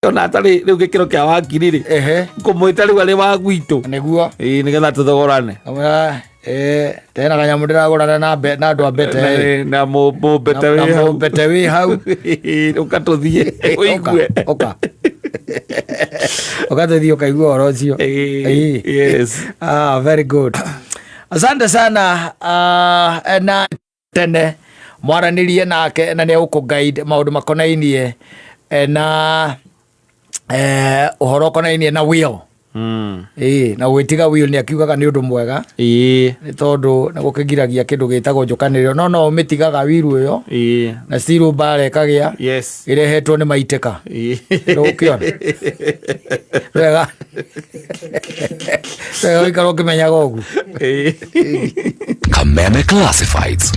Ona atarĩ rĩu gĩkĩro kĩa wakiri rĩ, ngũmwĩta rĩu arĩ wa gwitũ. Nĩguo. Ĩĩ, nĩgetha tũthogorane. Amwĩra, tena kanyamũ ndĩragũrana na na andũ a mbete ĩ. Na mũmbete Na wĩ hau. mũmbete wĩ hau. Ũka tũthiĩ ũigue. Ũka. Ũka tũthiĩ ũkaigua ũhoro ũcio. Ĩĩ, Ĩĩ. yes. Ah, very good. Asante sana na tene mwaranĩrie nake na nĩ egũkũ guide maũndũ makonainie na ũhoro ũkonainie na will. Ĩĩ, na gwĩtiga will nĩ akiugaga nĩ ũndũ mwega. Nĩ tondũ nĩ gũkĩgiragia kĩndũ gĩtagwo njũkanĩrĩro, no no ũmĩtigaga wiru ĩyo na still mbara ĩkagĩa ĩrehetwo nĩ maitĩka. Ndũgũkĩona wega wega ũikara ũkĩmenyaga ũguo. Kameme Classifieds.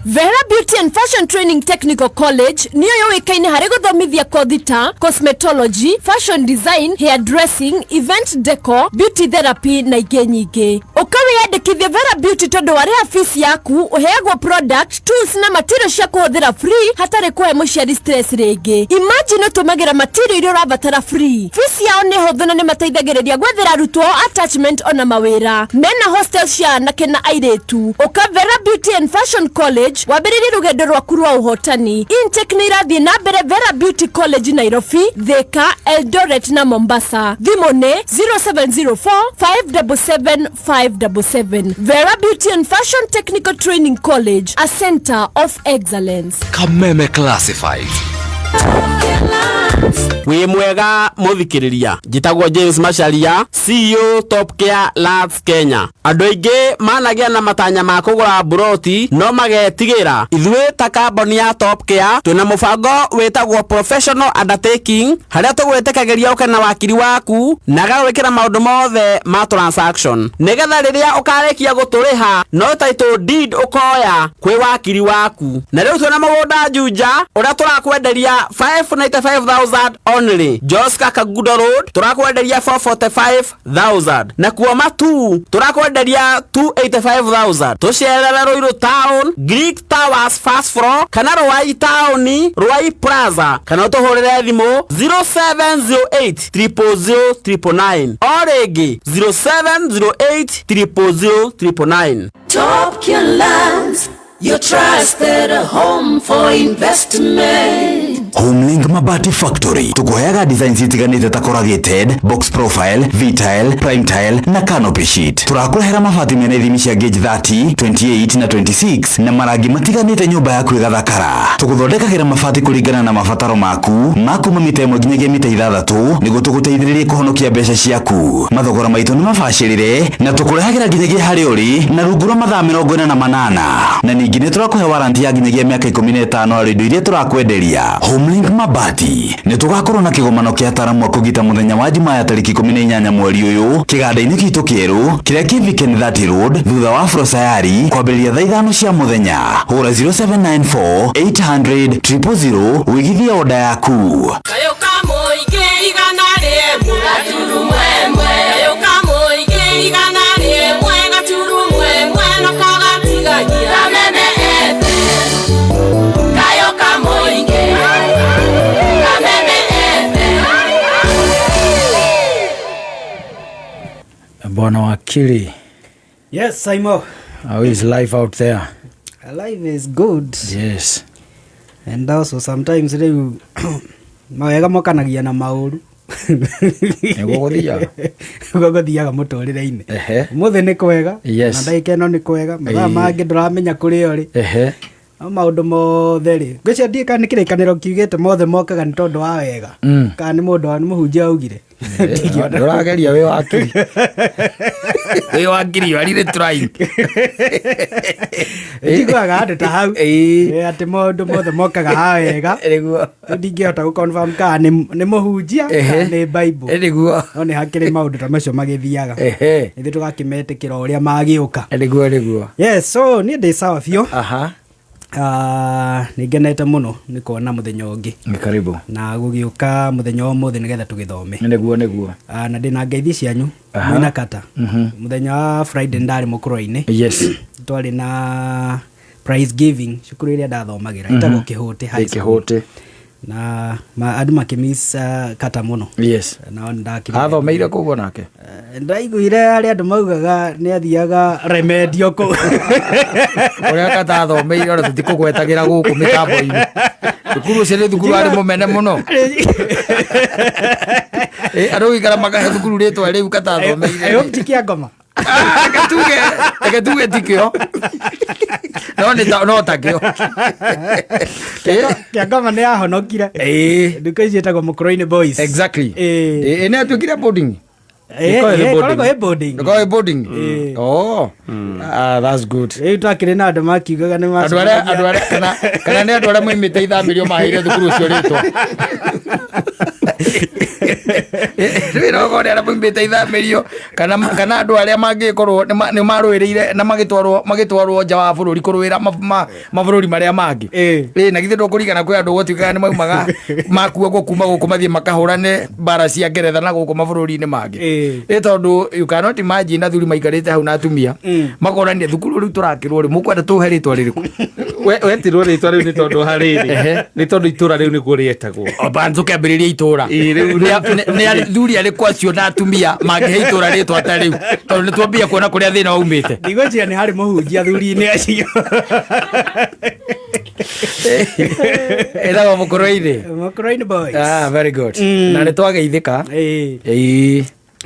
Vera Beauty and Fashion Training Technical College nĩyo yũĩkaine harĩ gũthomithia kothi ta cosmetology, fashion design, hair dressing, event decor, beauty therapy na ingĩ nyingĩ. Ũka wĩyandĩkithie Vera Beauty tondũ warĩha fees yaku ũheagwo product, tools na material cia kũhũthĩra free hatarĩ kũhe mũciari stress rĩngĩ. Imagine ũtũmagĩra material iria ũrabatara free. Fees yao nĩ hũthũ na nĩ mateithagĩrĩria gwethera arutwo ao attachment ona mawĩra. Mena hostel cia anake na airĩtu. Ũka Vera Beauty and Fashion College wambĩrĩrie rũgendo rwaku rwa ũhotani. Intake nĩ irathiĩ na mbere Vera Beauty College Nairobi, Thika, Eldoret na Mombasa. Thimũ nĩ 0704 577 577. Vera Beauty and Fashion Technical Training College, a center of excellence. Kameme Classifieds. Wĩ mwega mũthikĩrĩria, njĩtagwo James Macharia, CEO Top Care Lands Kenya. Andũ aingĩ managĩa na matanya ma kũgũra mburoti no magetigĩra. Ithuĩ ta kambuni ya Top Care twĩna mũbango wĩtagwo Professional Undertaking, harĩa tũgwĩtĩkagĩria ũke na wakiri waku na agagwĩkĩra maũndũ mothe ma transaction, nĩgetha rĩrĩa ũkarĩkia gũtũrĩha no title deed ũkoya kwĩ wakiri waku. Na rĩu twĩna mũgũnda Juja ũrĩa tũrakwenderia 595,000 only. Joska Kangundo Road tũrakwenderia 445,000, na kuo Matu tũrakwenderia 285,000. Tũcerere Ruiru Town, Greek Towers first floor, kana Ruai Town, Ruai Plaza, kana ũtũhũrĩre thimũ 0708 000 999, o rĩngĩ 0708 000 999. Top Care Lands, your trusted home for investment. Homelink Mabati Factory tukuheaga designs itiganĩte ta corrugated, box profile, V-tile, prime tile na canopy sheet. Tũrakũrehera mabati mena ithimi cia gauge 30, 28 na 26 na marangi matiganĩte, nyũmba yaku ĩgathakara. Tũgũthondekagĩra mabati kũringana na mabataro maku ma kuma mita 1 nginyagia mita 6 nĩguo tũgũteithĩrĩrie kũhonokia mbeca ciaku. Mathogora maitũ nĩ mabacĩrĩre na tũkũrehagĩra nginyagia harĩa ũrĩ na rungu rwa mathaa 48, na ningĩ nĩ tũrakũhe warranty ya nginyagia mĩaka 15 harĩ indo iria tũrakwenderia. Homelink Mabati nĩ tũgakorwo na kĩgomano kĩa ataramu a kũgita mũthenya wa Jumaa ya tarĩki 18 mweri ũyũ kĩganda-inĩ gitũ kĩerũ kĩrĩa kĩ Viken 30 Road thutha wa Afro Sayari kwambĩrĩria thaa 5 cia mũthenya. Hũra 0794 800 000 wĩigithie oda yaku. Kayũ ka mũingĩ 101.1, kayũ ka mũingĩ 101.1 nako gatigagia. Kameme FM, kayũ ka mũingĩ, Kameme FM. Bwana Wakili. Yes, Saimo. How is life out there? Life is good. And also sometimes rĩu mawega mokanagia na maũru. Nĩguo gũthiaga. Nĩguo gũthiaga mũtũrĩre-inĩ. Ũmũthĩ nĩ kwega. Na ndagĩka ĩno nĩ kwega. Mathaa mangĩ ndũramenya kũrĩa ũrĩ. No maũndũ mothe rĩ, ngwĩciria ndiũĩ kana nĩ kĩrĩkanĩro kiugĩte mothe mokaga nĩ tondũ wa wega. Kana nĩ mũndũ wa nĩ mũhunjia augire. Ndũrageria wĩ wakiri. Wĩ wakiri, you are really trying. Njiguaga handũ ta hau. Atĩ maũndũ mothe mokaga ha wega. Nĩguo. Rĩu ndingĩhota gũ confirm kana nĩ mũhunjia kana nĩ Bible. Nĩguo. No nĩ hakĩrĩ maũndũ ta macio magĩthiaga. Ithuĩ tũgakĩmetĩkĩra o ũrĩa magĩũka. Nĩguo, nĩguo. Yes, so niĩ ndĩ sawa biũ. Nĩ ngenete mũno nĩ kuona mũthenya ũngĩ. Nĩ karibu. Na gũgĩũka mũthenya wa ũmũthĩ nĩgetha tũgĩthome. Nĩguo, nĩguo. Na ndĩna ngeithi cianyu. Mwĩna kata. Mũthenya wa Friday ndarĩ mũkũrwa-inĩ. Twarĩ na prize giving cukuru ĩrĩa ndathomagĩra, ĩtagwo Kĩhũtĩ High School. Kĩhũtĩ. Na andũ makĩmiss Kata mũno. Yes. Nao nĩndakĩmenya. Athomeire kũguo nake. Ndaiguire harĩ andũ maugaga nĩ athiaga remedio kũu. Ũrĩa Kata athomeire ona tũtikũgwetagĩra gũkũ mĩtambo-inĩ. Thukuru ũcio nĩ thukuru warĩ mũmene mũno. Andũ gũikara makahe thukuru rĩtwa rĩu Kata athomeire. I hope ti kĩa ngoma. Reke tuge tikĩo. No nĩ ta no takĩo. Kĩa ngoma nĩ yahonokire. Nduka ici ĩtagwo Mũkũrũ-inĩ Boys. Exactly. Nĩ atuĩkire boarding. Ĩkoragwo ĩ boarding. Ĩkoragwo ĩ boarding. Oh. Ah, that's good. Rĩu twakĩrĩ na andũ makiugaga nĩ Andũ arĩa andũ arĩa kana nĩ andũ arĩa moimĩte ithamĩrio maheire thukuru ũcio rĩtwa. Rĩu no korwo nĩ arĩa moimĩte ithamĩrio kana andũ arĩa mangĩkorwo nĩ marũĩrĩire na magĩtwarwo nja wa bũrũri kũrũĩra mabũrũri marĩa mangĩ. Na githĩ ndũkũringana kwĩ andũ gũtuĩkaga nĩ maumaga makuagwo kuma gũkũ mathiĩ makahũrane mbara cia Ngeretha na gũkũ mabũrũri-inĩ mangĩ. Tondũ you cannot imagine athuri maikarĩte hau na atumia makonania thukuru rĩu tũrakĩrwo rĩ mũkwenda tũhe rĩtwa rĩrĩkũ? Wetirwo rĩtwa rĩu nĩ tondũ harĩrĩ nĩ tondũ itũra rĩu nĩguo rĩetagwo. Tũkĩambĩrĩria itũra. Nĩ athuri arĩkũ acio na atumia mangĩhe itũra rĩtwa ta rĩu tondũ nĩ twambia kuona kũrĩa thĩna waumĩte. Ndigwĩciria nĩ harĩ mũhunjia athuri-inĩ acio. Ĩtagwo Mũkũrũ-inĩ. Mũkũrũ-inĩ Boys. Ah, very good. Na nĩ twageithĩka.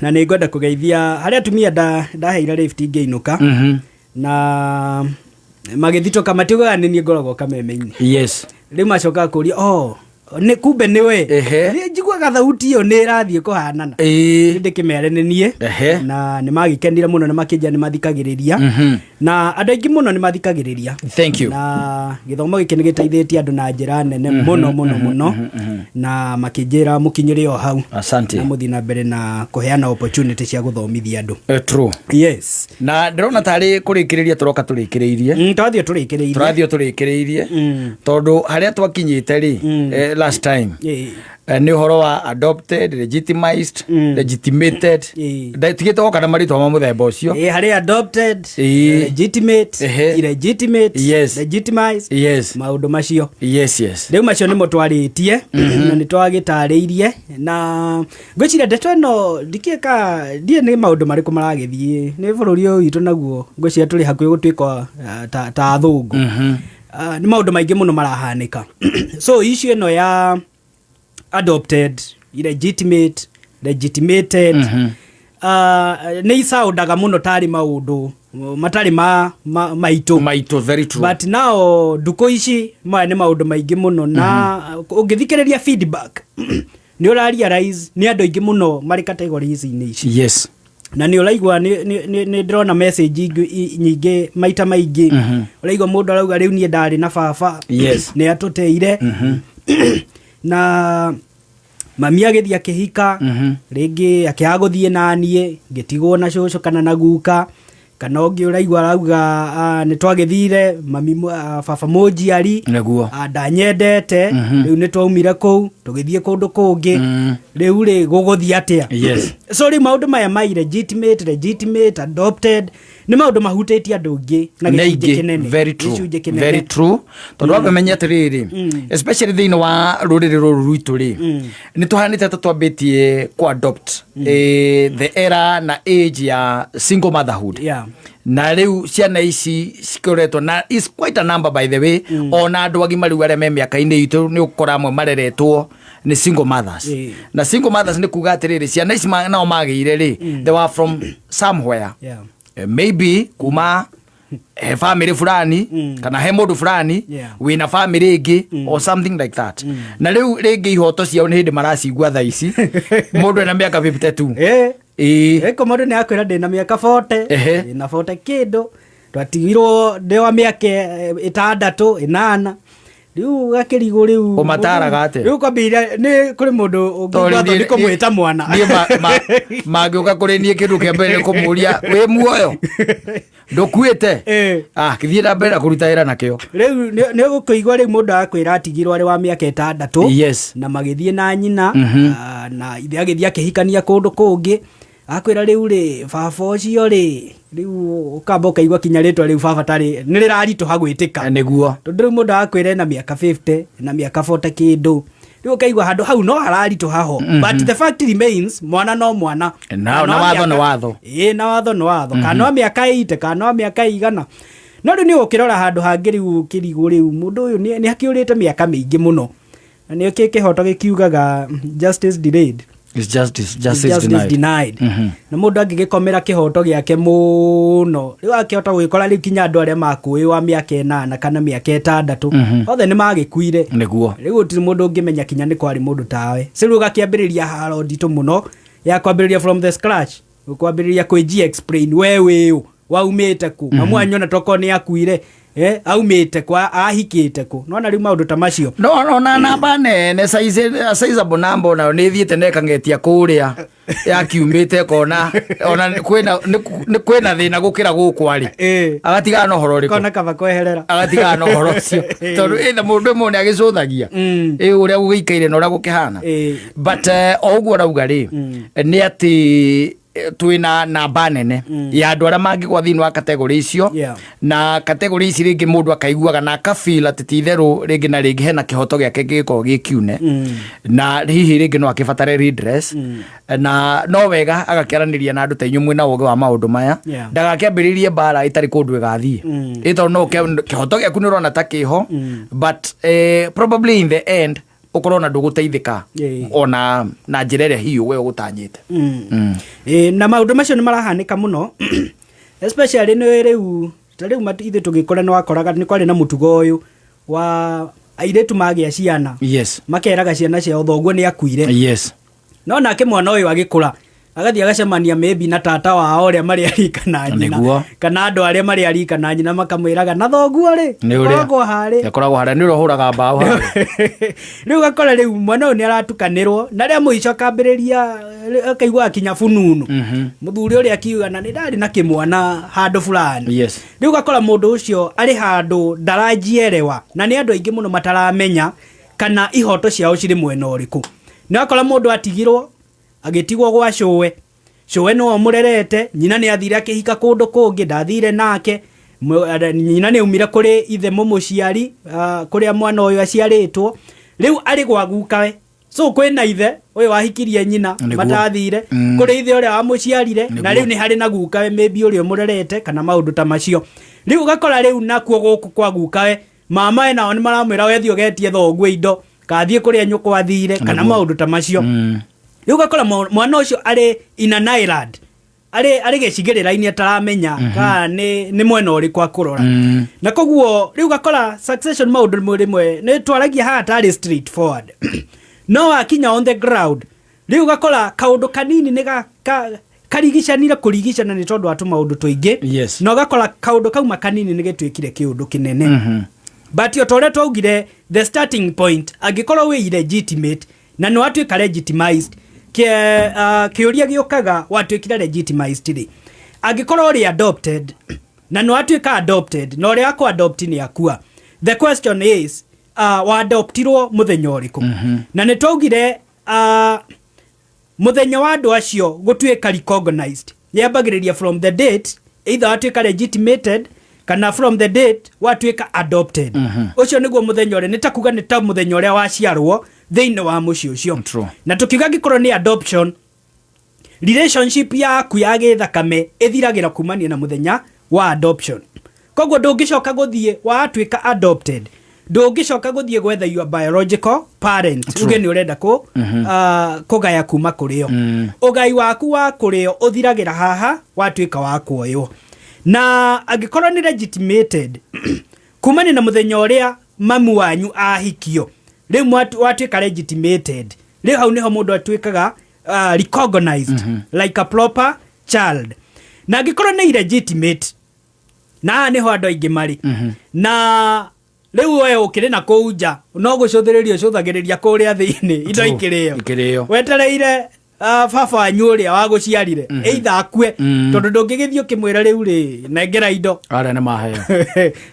Na nĩ ngwenda kũgeithia harĩ atumia ndaheire lift ngĩinũka. Na magĩthitũka matiugaga nĩ niĩ ngoragwo kameme-inĩ. Yes. Rĩu macokaga kũria, oh, nĩ kumbe nĩ we. Nĩ njiguaga thauti ĩyo nĩ ĩrathiĩ kũhanana. Nĩ ndĩkĩmere nĩ niĩ. Na nĩ magĩkenire mũno na makĩnjia nĩ mathikagĩrĩria. Na andũ aingĩ mũno nĩ mathikagĩrĩria. Thank you. Na gĩthomo gĩkĩ nĩ gĩteithĩtie andũ na njĩra nene mũno mũno mũno. Na makĩnjĩra mũkinyĩre o hau. Asante. Na mũthiĩ na mbere na kũheana opportunity cia gũthomithia andũ. True. Yes. Na ndĩrona tarĩ kũrĩkĩrĩria tũroka tũrĩkĩrĩirie. Twathiĩ tũrĩkĩrĩirie. Tũrathiĩ tũrĩkĩrĩirie. Tondũ harĩa twakinyĩte rĩ last time nĩ ũhoro wa adopted, legitimized, legitimated. Tigĩte woka na marĩtwa ma mũthemba ũcio. Harĩ adopted, legitimate, illegitimate, Yes. legitimized. Yes. Maũndũ macio. Yes, yes. Rĩu macio nĩmo twarĩtie na nĩ twagĩtarĩirie na ngwĩciria ndeto ĩno ndikĩka ndiĩ nĩ maũndũ marĩkũ maragĩthiĩ nĩ bũrũri ũyũ witũ naguo ngwĩciria tũrĩ hakuhĩ gũtuĩka ta athũngũ. Nĩ maũndũ maingĩ mũno marahanĩka. So issue ĩno ya adopted, illegitimate, legitimated, nĩ icaũndaga mũno tarĩ maũndũ matarĩ maitũ. Maitũ, very true. But now ndukũ ici maya nĩ maũndũ maingĩ mũno na ũngĩthikĩrĩria feedback nĩ ũra realize nĩ andũ aingĩ mũno marĩ categories-inĩ ici. Yes. Na nĩ ũraigua nĩ ndĩrona message nyingĩ maita maingĩ. Ũraigua mũndũ arauga rĩu niĩ ndarĩ na baba. Yes. Nĩ atũteire. Na mami agĩthiĩ akĩhika, rĩngĩ akĩaga gũthiĩ na niĩ, ngĩtigwo na cũcũ kana na guka, kana ũngĩ ũraigua arauga nĩ twagĩthire mami baba mũnjiari nĩguo ndanyendete, rĩu nĩ twaumire kũu tũgĩthiĩ kũndũ kũngĩ, rĩu rĩ gũgũthiĩ atĩa? Yes. So rĩu maũndũ maya ma illegitimate, legitimate, adopted nĩ maũndũ mahutĩtie andũ aingĩ na gĩcunjĩ kĩnene. Very true. Gĩcunjĩ kĩnene. Very true. Tondũ wamenya atĩrĩrĩ, especially thĩinĩ wa rũrĩrĩ rũrũ rwitũ rĩ, nĩ tũhanĩte ta twambĩtie kũ adopt the era na age ya single motherhood. Na rĩu ciana ici cikoretwo na is quite a number by the way, ona andũ agima rĩu arĩa me mĩaka-inĩ itũ nĩ ũkora amwe mareretwo nĩ single mothers. Na single mothers nĩ kuga atĩrĩrĩ, ciana ici nao magĩire rĩ, they were from somewhere. Maybe kuma he family fulani kana he mundu fulani wina family ingi or something like that. Na riu ringi ihoto ciao ni hindi maracigua thaa ici mundu ena miaka 52. Eko mundu ni akwira ndina miaka 40, ndina 40 kindu twatigirwo ndi wa miaka 6 8. Riu gakĩrigwo riu ũmataraga atĩa? Riu kwambĩrĩria nĩ kũrĩ mũndũ ũngĩgwatwo nĩ kũmwĩta mwana. Niĩ mangĩũka kũrĩ niĩ kĩndũ kĩa mbere nĩ kũmũria wĩ muoyo ndũkuĩte, kĩthiĩ na mbere na kũruta wĩra nakĩo. Rĩu nĩ ũgũkĩigua rĩu mũndũ akwĩra atigirwo arĩ wa mĩaka 6. Yes. Na magĩthiĩ na nyina, na ithe agĩthiĩ akĩhikania kũndũ kũngĩ. Akwĩra rĩu rĩ baba ũcio rĩ rĩu ũkamba ũkaigua kinya rĩtwa rĩu baba tarĩ nĩ rĩraritũha gwĩtĩka. Nĩguo. Tondũ rĩu mũndũ akwĩra ena mĩaka 50 na mĩaka 40 kĩndũ. Rĩu ũkaigua handũ hau no hararitũha ho, but the fact remains, mwana no mwana. Na watho nĩ watho. Ĩĩ, na watho nĩ watho, kana no mĩaka 80 kana no mĩaka 100. No rĩu nĩ ũkĩrora handũ hangĩ, rĩu kĩrigũ rĩu mũndũ ũyũ nĩ akĩũrĩte mĩaka mĩingĩ mũno, na nĩ kĩhoto gĩkiugaga justice delayed It's justice, is justice justice denied. denied. Na mũndũ angĩgĩkomera kĩhoto gĩake mũno, rĩu akĩhota gũgĩkora rĩu kinya andũ arĩa makũĩ wa mĩaka 8 kana mĩaka 6 othe nĩ magĩkuire. Nĩguo. Rĩu gũtirĩ mũndũ ũngĩmenya kinya nĩ kwarĩ mũndũ tawe. So rĩu ũgakĩambĩrĩria haro nditũ mũno ya kwambĩrĩria from the scratch, kwambĩrĩria kwĩji explain we wĩũ, waumĩte kũ, mamu anyona tokorwo nĩ akuire, aumĩte kũ, ahikĩte kũ, nona rĩu maũndũ ta macio. No no na namba nene sizable namba onayo nĩ ĩthiĩte na ĩkang'etia kũrĩa yakiumĩte, kona ona kwĩna nĩ kwĩna thĩna gũkĩra gũkũ arĩ. Agatigana na ũhoro ũrĩkũ? Kona kaba kweherera. Agatigana na ũhoro ũcio tondũ ĩtha mũndũ ĩmwe nĩ agĩcũthagia ĩ ũrĩa gũgĩikaire na ũrĩa gũkĩhana. But o ũguo ũrauga rĩ, nĩ atĩ twĩna namba nene ya andũ arĩa mangĩgwa thĩinĩ wa category icio. Na category ici rĩngĩ mũndũ akaiguaga na akafeel atĩ ti itherũ rĩngĩ na rĩngĩ hena kĩhoto gĩake gĩgĩkorwo gĩ kiune, na hihi rĩngĩ no akĩbatare redress, na no wega agakĩaranĩria na andũ ta inyuĩ mwĩna ũgĩ wa maũndũ maya, ndagakĩambĩrĩrie mbara ĩtarĩ kũndũ ĩgathiĩ, ĩ tondũ no kĩhoto gĩaku nĩ ũrona ta kĩho, but probably in the end ũkorwo na ndũgũteithĩka ona na njĩra ĩrĩa hihi we ũgũtanyĩte. Ĩ, na maũndũ macio nĩ marahanĩka mũno, especially nĩ rĩu ta rĩu ithuĩ tũgĩkũra nĩ wakoraga nĩ kwarĩ na mũtugo ũyũ wa airĩtu magĩa ciana, makeraga ciana ciao thoguo nĩ akuire. No nake mwana ũyũ agĩkũra agathiĩ agacemania maybe na tata wao ũrĩa marĩ arika na nyina, kana andũ arĩa marĩ arika na nyina, makamwĩraga na thoguo rĩ Nĩ ũrĩa koragwo harĩ akoragwo harĩa nĩ ũrĩa ũhũraga mbaũ harĩa. Rĩu ũgakora rĩu mwana ũyũ nĩ aratukanĩrwo, na rĩa mũico akambĩrĩria akaigua akinya bununu mũthuri ũrĩa akiuga na nĩ ndarĩ na kĩmwana handũ fulani. Rĩu ũgakora mũndũ ũcio arĩ handũ ndaranjierewa, na nĩ andũ aingĩ mũno mataramenya kana ihoto ciao cirĩ mwena ũrĩkũ. Nĩ wakora mũndũ atigirwo, agĩtigwo gwa cũwe, cũwe nĩwe ũmũrerete, nyina nĩ athire akĩhika kũndũ kũngĩ, ndathire nake. Nyina nĩ aumire kũrĩ ithe mũmũciari, kũrĩa mwana ũyũ aciarĩtwo, rĩu arĩ gwa gukawe. So kwĩna ithe ũyũ wahikirie nyina matathire, kũrĩ ithe ũrĩa wamũciarire, na rĩu nĩ harĩ na gukawe maybe ũrĩa ũmũrerete kana maũndũ ta macio. Rĩu ũgakora rĩu nakuo gũkũ kwa gukawe mamae nao nĩ maramwĩra wethiĩ ũgetie thoguo indo, kathiĩ kũrĩa nyũkwa athire kana maũndũ ta macio. Rĩu ũgakora mwana ũcio arĩ in an island, arĩ gĩcigĩrĩra-inĩ ataramenya kana nĩ mwena ũrĩkũ akũrora. Na koguo rĩu ũgakora succession maũndũ rĩmwe rĩmwe nĩ twaragia haha tarĩ straight forward, no wakinya on the ground rĩu ũgakora kaũndũ kanini nĩ karigicanire kũrigicana nĩ tondũ wa tũmaũndũ tũingĩ. Na ũgakora kaũndũ kauma kanini nĩ gĩtuĩkire kĩũndũ kĩnene. But o ta ũrĩa twaugire, the starting point, angĩkorwo wĩ illegitimate na nĩ watuĩka legitimized, kĩũria gĩũkaga, watuĩkire legitimized rĩ? Angĩkorwo ũrĩ adopted na nĩ watuĩka adopted na ũrĩa akũ adopt nĩ akua, the question is, waadoptirwo mũthenya ũrĩkũ? Na nĩ twaugire mũthenya wa andũ acio gũtuĩka recognized yambagĩrĩria from the date either watuĩka legitimated kana from the date watuĩka adopted. Ũcio nĩguo mũthenya ũrĩa nĩ ta kuga nĩ ta mũthenya ũrĩa waciarwo thĩinĩ wa mũciĩ ũcio. Na tũkiuga angĩkorwo nĩ adoption, relationship yaku ya gĩthakame ĩthiragĩra kumania na mũthenya wa adoption. Koguo ndũngĩcoka gũthiĩ, watuĩka adopted, ndũngĩcoka gũthiĩ gwetha your biological parent uge nĩ ũrenda kũgaya kuma kũrĩo. Ũgai waku wa kũrĩo ũthiragĩra haha watuĩka wa kuoywo. Na angĩkorwo nĩ legitimated, kumania na mũthenya ũrĩa mamu wanyu ahikio, rĩu watuĩka legitimated, rĩu hau nĩho mũndũ atuĩkaga recognized like a proper child. Na angĩkorwo nĩ illegitimate, na haha nĩho andũ aingĩ marĩ, na rĩu we ũkĩrĩ na kũu nja no gũcũthĩrĩria ũcũthagĩrĩria kũrĩa thĩinĩ indo ikĩrĩo. Ikĩrĩo. Wetereire baba wanyu ũrĩa wagũciarire either akue, tondũ ndũngĩgĩthiĩ ũkĩmwĩra rĩu rĩ nengera indo. Arĩa nĩ maheo.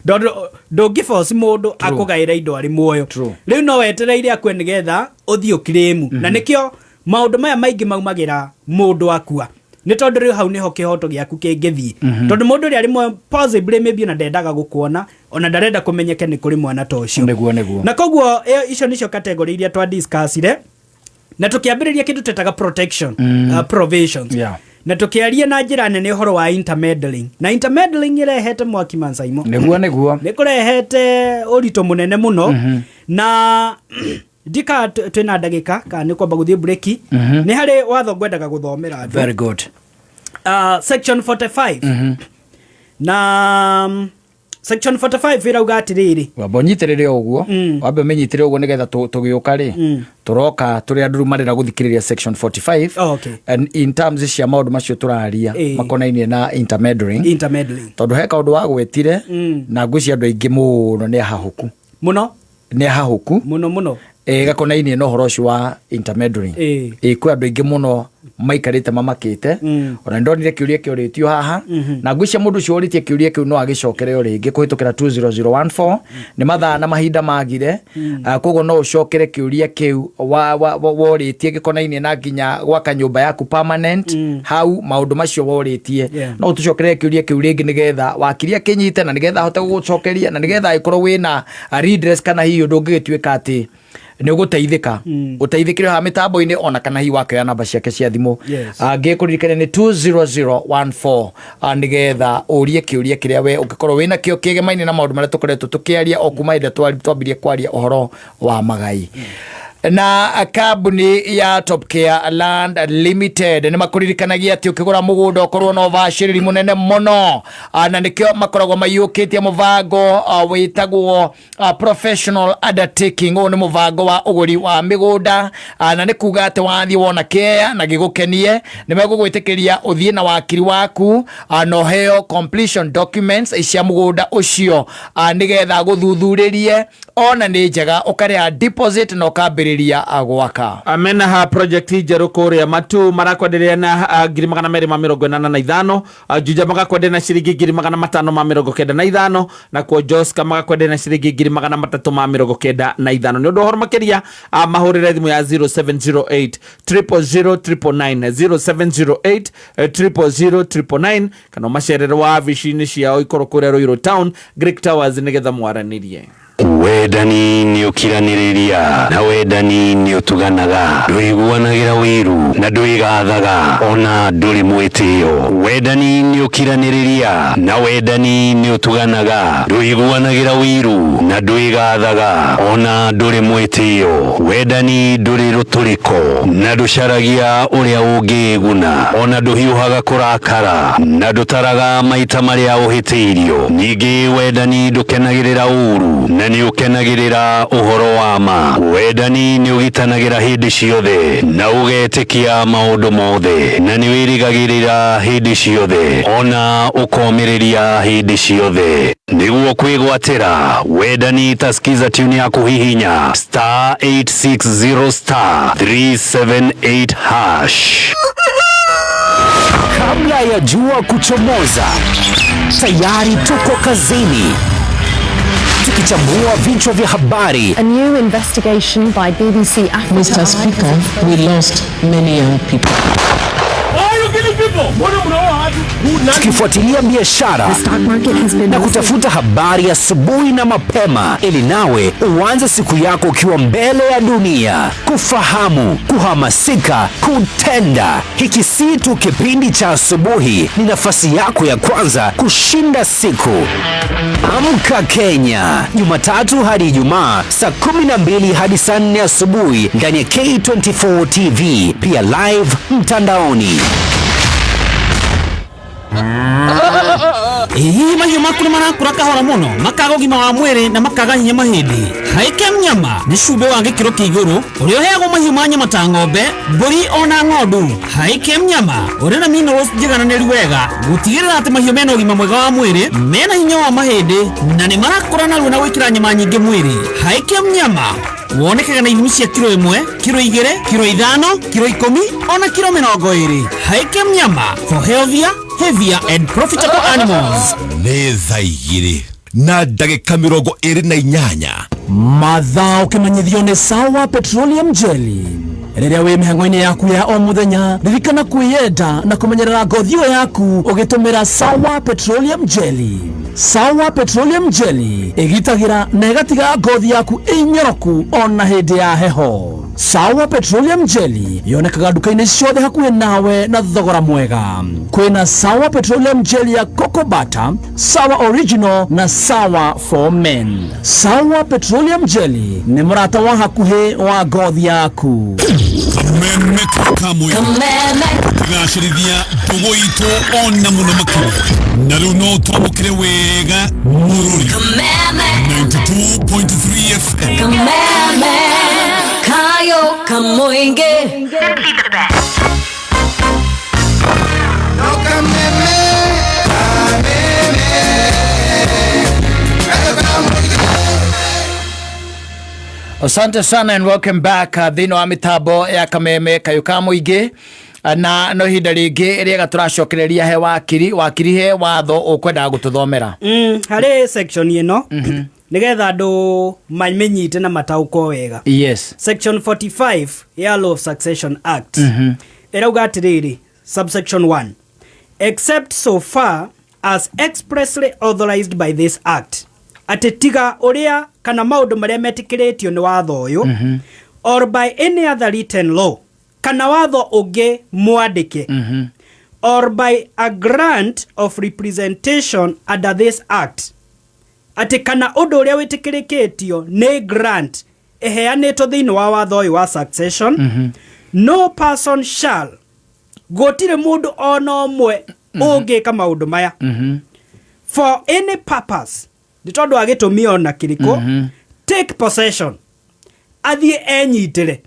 Tondũ ndũngĩboci mũndũ akũgaĩra indo arĩ muoyo. Rĩu no wetereire akue nĩgetha ũthiĩ ũkirĩmu, na nĩkĩo maũndũ maya maingĩ maumagĩra mũndũ akua. Nĩ tondũ rĩu hau nĩho kĩhoto gĩaku kĩngĩthiĩ, tondũ mũndũ ũrĩa rĩmwe possibly maybe ona ndendaga gũkuona, ona ndarenda kũmenyeke nĩ kũrĩ mwana ta ũcio. Nĩguo, nĩguo. Na koguo icio nĩcio category iria twa discussire na tũkĩambĩrĩria kĩndũ twetaga protection provisions, na tũkĩaria na njĩra nene ũhoro wa intermeddling, na intermeddling ĩrehete mwaki mansaimo. Nĩguo, nĩguo. Nĩ kũrehete ũritũ mũnene mũno, na ndika twĩna ndagĩka kana nĩ kwamba gũthiĩ breki, nĩ harĩ watho ngwendaga gũthomera andũ. Very good. Section 45, na section 45 ĩrauga atĩrĩrĩ. Wamba ũnyitĩrĩre o ũguo. Wambe ũmĩnyitĩrĩre ũguo nĩgetha tũgĩũka rĩ, tũroka tũrĩ andũ rĩu marenda gũthikĩrĩria section 45 Oh, okay. and in terms cia maũndũ macio tũraria makonainie na intermeddling. Intermeddling. Tondũ he kaũndũ wagwetire, na ngwĩciria andũ aingĩ mũno nĩ ahahũku. Mũno. Nĩ ahahũku. Mũno mũno. Gakonainie na ũhoro ũcio wa intermeddling. Kwĩ andũ aingĩ mũno maikarĩte mamakĩte. Ona nĩndonire kĩũria kĩorĩtio haha, na ngwĩciria mũndũ ũcio ũrĩtie kĩũria kĩu no agĩcokere o rĩngĩ kũhĩtũkĩra 20014. Nĩ mathaa na mahinda magire. Koguo no ũcokere kĩũria kĩu worĩtie gĩkonainie na nginya gwaka nyũmba yaku permanent, hau maũndũ macio worĩtie. No ũtũcokerere kĩũria kĩu rĩngĩ nĩgetha wakiri akĩnyite, na nĩgetha ahote gũgũcokeria, na nĩgetha agĩkorwo wĩna redress, kana hihi ũndũ ũngĩgĩtuĩka atĩ nĩ ũgũteithĩka, ũteithĩkĩre haha mĩtambo-inĩ, ona kana hihi wakĩoya namba ciake cia thimũ. Ngĩkũririkania nĩ 20014, nĩgetha ũrie kĩũria kĩrĩa we ũngĩkorwo wĩna kĩo kĩgemaine na maũndũ marĩa tũkoretwo tũkĩaria o kuma hĩndĩ ĩrĩa twambirie kwaria ũhoro wa magai. Na kambuni ya Top Care Land Limited nĩ makũririkanagia atĩ ũkĩgũra mũgũnda ũkorwo na ũbacĩrĩri mũnene mũno. Na nĩkĩo makoragwo maiyũkĩtie mũbango wĩtagwo professional undertaking. Ũyũ nĩ mũbango wa ũgũri wa mĩgũnda, na nĩ kuga atĩ wathiĩ wona kĩea na gĩgũkenie, nĩ megũgwĩtĩkĩria ũthiĩ na wakiri waku, na ũheo completion documents cia mũgũnda ũcio, nĩgetha gũthuthurĩrie ona nĩ njega, ũkarĩha deposit na ũkambĩrĩria gwaka. Mena ha project njerũ kũrĩa Matu, marakwenderia na 285,000, Juja magakwenderia na ciringi 595,000, nakuo Joska magakwenderia na ciringi 395,000. Nĩ ũndũ wa ũhoro makĩria, mahũrĩre thimũ ya 0708 000 999, 0708 000 999, kana ũmacerere wabici-inĩ ciao ikorwo kũrĩa Ruiru Town, Greek Towers, nĩgetha mwaranĩrie. Wendani nĩ ũkiranĩrĩria, na wendani nĩ ũtuganaga, ndũiguanagĩra wĩiru na ndwĩgathaga, ona ndũrĩ mwĩtĩo. Wendani nĩ ũkiranĩrĩria, na wendani nĩ ũtuganaga, ndũiguanagĩra wĩiru na ndwĩgathaga, ona ndũrĩ mwĩtĩo. Wendani ndũrĩ rũtũrĩko na ndũcaragia ũrĩa ũngĩĩguna, ona ndũhiũhaga kũrakara na ndũtaraga maita marĩa ũhĩtĩirio. Ningĩ wendani ndũkenagĩrĩra ũũru na nĩ ũkenagĩrĩra ũhoro wa ma. Wendani nĩ ũgitanagĩra hĩndĩ ciothe na ũgetĩkia maũndũ mothe, na nĩ wĩrĩgagĩrĩra hĩndĩ ciothe, ona ũkomĩrĩria hĩndĩ ciothe. Nĩguo kwĩgwatĩra wendani, ta skiza tune ya kũhihinya *860 *378#. Kabla ya jua kuchomoza, tayari tuko kazini tukichambua vichwa vya habari. A new investigation by BBC Africa. Mr. Speaker, we lost many young people. Tukifuatilia biashara na kutafuta habari asubuhi na mapema, ili nawe uanze siku yako ukiwa mbele ya dunia, kufahamu, kuhamasika, kutenda. Hiki si tu kipindi cha asubuhi, ni nafasi yako ya kwanza kushinda siku. Amka Kenya, Jumatatu hadi Ijumaa saa 12 hadi saa 4 asubuhi ndani ya K24 TV, pia live mtandaoni. Ĩĩ, mahiũ maku nĩ marakũra kahora mũno, makaga ũgima wa mwĩrĩ na makaga hinya mahĩndĩ. Haikem nyama nĩ cumbĩ wa gĩkĩro kĩa igũrũ ũrĩa ũheagwo mahiũ ma nyama ta ng'ombe, mbũri ona ng'ondu. Haikem nyama ũrĩ na minerals njigananĩru wega gũtigĩrĩra atĩ mahiũ mena ũgima mwega wa mwĩrĩ, mena hinya wa mahĩndĩ na nĩ marakũra narua na gwĩkĩra nyama nyingĩ mwĩrĩ. Haikem nyama wonekaga na ithimi cia kiro 1, kiro 2, kiro 5, kiro 10 ona kiro 20. Haikem nyama for healthier, heavier and profitable animals. Nĩ thaa 2:28. Mathaa ũkĩmenyithio nĩ Sawa Petroleum Jelly. Rĩrĩa wĩ mĩhang'o-inĩ yaku ya o mũthenya, ririkana kwĩyenda na kũmenyerera ngothi ĩyo yaku ũgĩtũmĩra Sawa Petroleum Jelly. Sawa Petroleum Jelly ĩgitagĩra na ĩgatiga ngothi yaku ĩnyoroku ona hĩndĩ ya heho. Sawa Petroleum Jelly yonekaga nduka-inĩ ciothe hakuhĩ nawe na thogora mwega. Kwĩna Sawa Petroleum Jelly ya Coco Butter, Sawa Original na Sawa for Men. Sawa Petroleum Jelly nĩ mũrata wa hakuhĩ wa ngothi yaku. Kameme kamwe gacĩrithia ndũgũ itũ ona mũno makĩria na rĩu no twamũkĩre wega mũrũri 92.3 FM. Kameme kayo kamoinge. Simply the best. Asante sana and welcome back thĩinĩ wa mĩtambo ya Kameme kayũ ka mũingĩ. Na no ihinda rĩngĩ rĩega tũracokereria he wakiri wakiri he watho ũkwendaga gũtũthomera. Harĩ section ĩno nĩgetha andũ mamĩnyite na mataũkwo wega. Section 45 ya Law of Succession Act ĩrauga atĩrĩrĩ, subsection 1, except so far as expressly authorized by this act, atĩ tiga ũrĩa kana maũndũ marĩa metĩkĩrĩtio nĩ watho ũyũ, or by any other written law, kana watho ũngĩ mwandĩke, or by a grant of representation under this act, atĩ kana ũndũ ũrĩa wĩtĩkĩrĩkĩtio nĩ grant ĩheanĩtwo thĩinĩ wa watho ũyũ wa succession, no person shall, gũtirĩ mũndũ ona ũmwe ũngĩka maũndũ maya for any purpose, nĩ tondũ wa gĩtũmi ona kĩrĩkũ, take possession, athiĩ enyitĩre.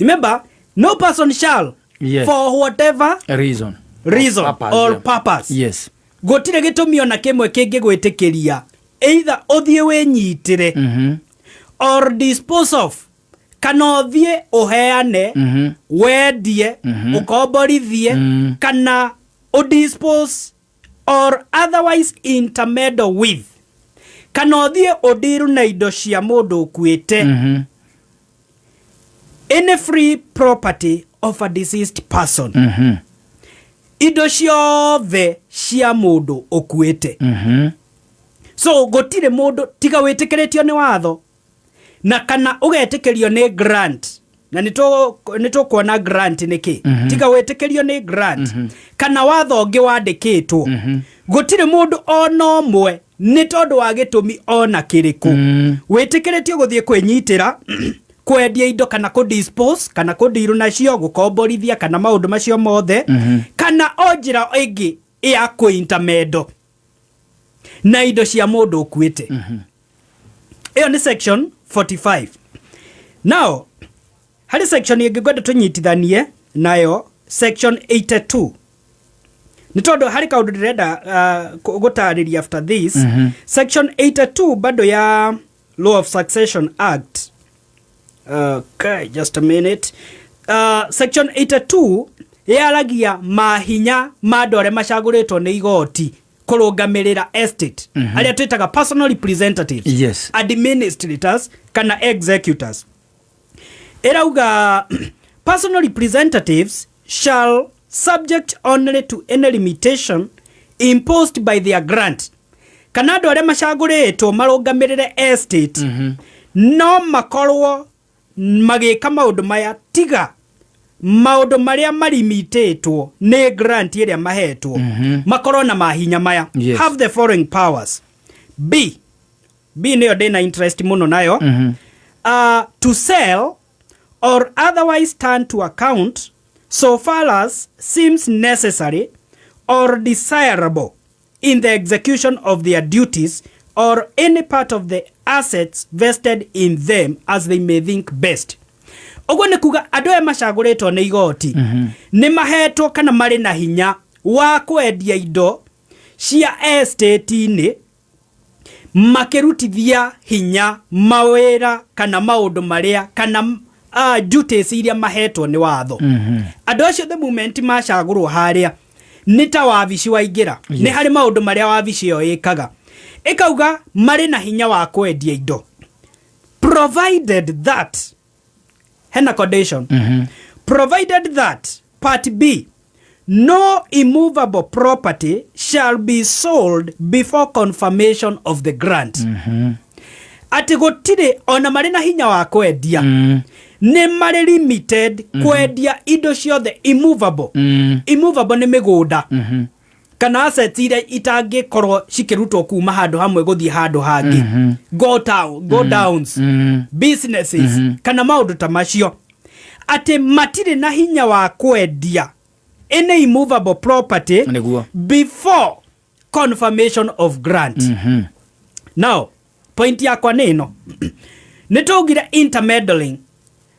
Remember, no person shall for whatever reason reason or purpose, or yeah. purpose. Gũtirĩ gĩtũmi ona kĩmwe kĩngĩgwĩtĩkĩria either ũthiĩ wĩnyitĩre or dispose of, kana ũthiĩ ũheane, wendie, ũkomborithie, kana ũdispose or otherwise intermeddle with, kana ũthiĩ ũndiru na indo cia mũndũ ũkuĩte, any free property of a deceased person, indo ciothe cia mũndũ ũkuĩte. So gũtirĩ mũndũ tiga wĩtĩkĩrĩtio nĩ watho na kana ũgetĩkĩrio nĩ grant, na nĩ tũkuona grant nĩ kĩ. Tiga wĩtĩkĩrio nĩ grant kana watho ũngĩ wandĩkĩtwo, gũtirĩ mũndũ ona ũmwe nĩ tondũ wa gĩtũmi ona kĩrĩkũ wĩtĩkĩrĩtio gũthiĩ kwĩnyitĩra, kwendia indo, kana kũdispose, kana kũndiru nacio, gũkomborithia, kana maũndũ macio mothe, kana o njĩra ĩngĩ ya kũintamendo na indo cia mũndũ ũkuĩte. Ĩyo nĩ section 45. Now harĩ section ĩngĩ ngwenda tũnyitithanie nayo, section 82, nĩ tondũ harĩ kaũndũ ndĩrenda gũtarĩria after this. Section 82 bado ya Law of Succession Act. Okay, just a minute. Section 82 yaragia mahinya ma andũ arĩa macagũrĩtwo nĩ igoti kũrũgamĩrĩra estate, arĩa twĩtaga personal representatives, administrators kana executors. Ĩrauga personal representatives shall, subject only to any limitation imposed by their grant, kana andũ arĩa macagũrĩtwo marũgamĩrĩre estate no makorwo magĩka maũndũ maya tiga maũndũ marĩa marimitĩtwo nĩ grant ĩrĩa mahetwo, makorwo na mahinya maya. Have the following powers. B, B nĩyo ndĩna interest mũno nayo. To sell or otherwise turn to account so far as seems necessary or desirable in the execution of their duties or any part of the assets vested in them as they may think best. Ũguo nĩ kuga andũ aya macagũrĩtwo nĩ igoti nĩ mahetwo kana marĩ na hinya wa kwendia indo cia estate-inĩ makĩrutithia hinya mawĩra kana maũndũ marĩa kana duties iria mahetwo nĩ watho. Andũ acio the moment macagũrwo harĩa nĩ ta wabici waingĩra, nĩ harĩ maũndũ marĩa wabici ĩyo ĩkaga, ĩkauga marĩ na hinya wa kwendia indo provided that Hena condition. Provided that part B, no immovable property shall be sold before confirmation of the grant. Atĩ gũtirĩ ona marĩ na hinya wa kwendia, nĩ marĩ limited kwendia indo ciothe immovable. Immovable nĩ mĩgũnda kana assets iria itangĩkorwo cikĩrutwo kuma handũ hamwe gũthiĩ handũ hangĩ, go town, go downs, businesses kana maũndũ ta macio, atĩ matirĩ na hinya wa kwendia any immovable property before confirmation of grant. Now point yakwa nĩ ĩno: nĩ tũugire intermeddling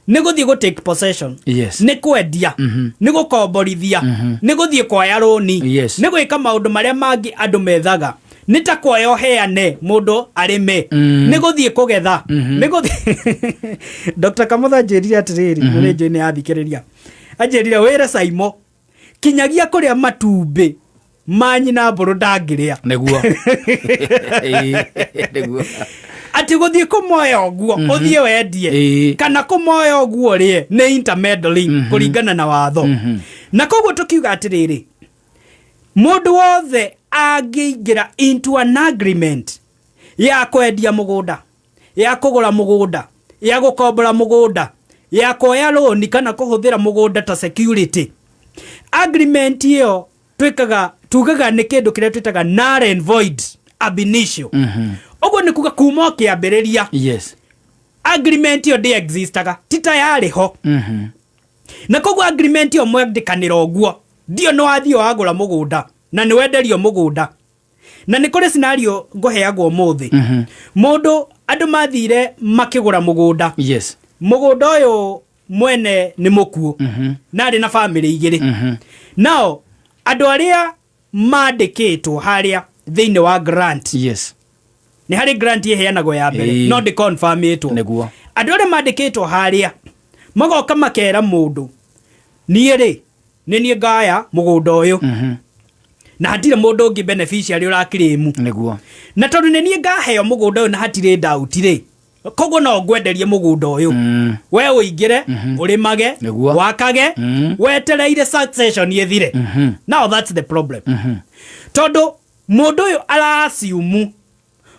nĩ gũthiĩ gũ take possession, nĩ kwendia, nĩ gũkomborithia, nĩ gũthiĩ kuoya rũni, nĩ gwĩka maũndũ marĩa mangĩ andũ methaga, nĩ ta kuoya ũheane mũndũ arĩme, nĩ gũthiĩ kũgetha, nĩ gũthiĩ. Dr. Kamotho anjĩrire atĩrĩrĩ, na nĩ njũĩ nĩ athikĩrĩria, anjĩrire wĩre Saimo kinyagia kũrĩa matumbĩ ma nyina mbũrũ ndangĩrĩa. Nĩguo. Ĩĩ, nĩguo. Atĩ gũthiĩ kũmoya ũguo ũthiĩ wendie kana kũmoya ũguo ũrĩe nĩ intermeddling kũringana na watho. Na koguo tũkiuga atĩrĩrĩ, mũndũ wothe angĩingĩra into an agreement ya kwendia mũgũnda, ya kũgũra mũgũnda, ya gũkombora mũgũnda, ya kuoya rũni kana kũhũthĩra mũgũnda ta security, agreement ĩyo twĩkaga tugaga nĩ kĩndũ kĩrĩa twĩtaga null and void ab initio. Ũguo nĩ kuga kuma o kĩambĩrĩria agreement ĩyo ndĩ existaga, ti ta yarĩ ho. Na koguo agreement ĩyo mwandĩkanĩra ũguo ndio nĩ wathiĩ wagũra mũgũnda na nĩ wenderio mũgũnda. Na nĩ kũrĩ scenario ngũheagwo ũmũthĩ, mũndũ andũ mathire makĩgũra mũgũnda. Mũgũnda ũyũ mwene nĩ mũkuũ na arĩ na bamĩrĩ igĩrĩ. Nao andũ arĩa mandĩkĩtwo harĩa thĩinĩ wa grant, nĩ harĩ grant ĩheanagwo ya mbere, no ndĩ confirmĩtwo. Andũ arĩa mandĩkĩtwo harĩa magoka makera mũndũ, niĩ rĩ, nĩ niĩ ngaya mũgũnda ũyũ na hatirĩ mũndũ ũngĩ beneficiary ũrakirĩmu. Na tondũ nĩ niĩ ngaheo mũgũnda ũyũ na hatirĩ doubt rĩ, koguo no ngwenderie mũgũnda ũyũ, we ũingĩre ũrĩmage, wakage, wetereire succession ĩthire. Now that's the problem, tondũ mũndũ ũyũ arasiumu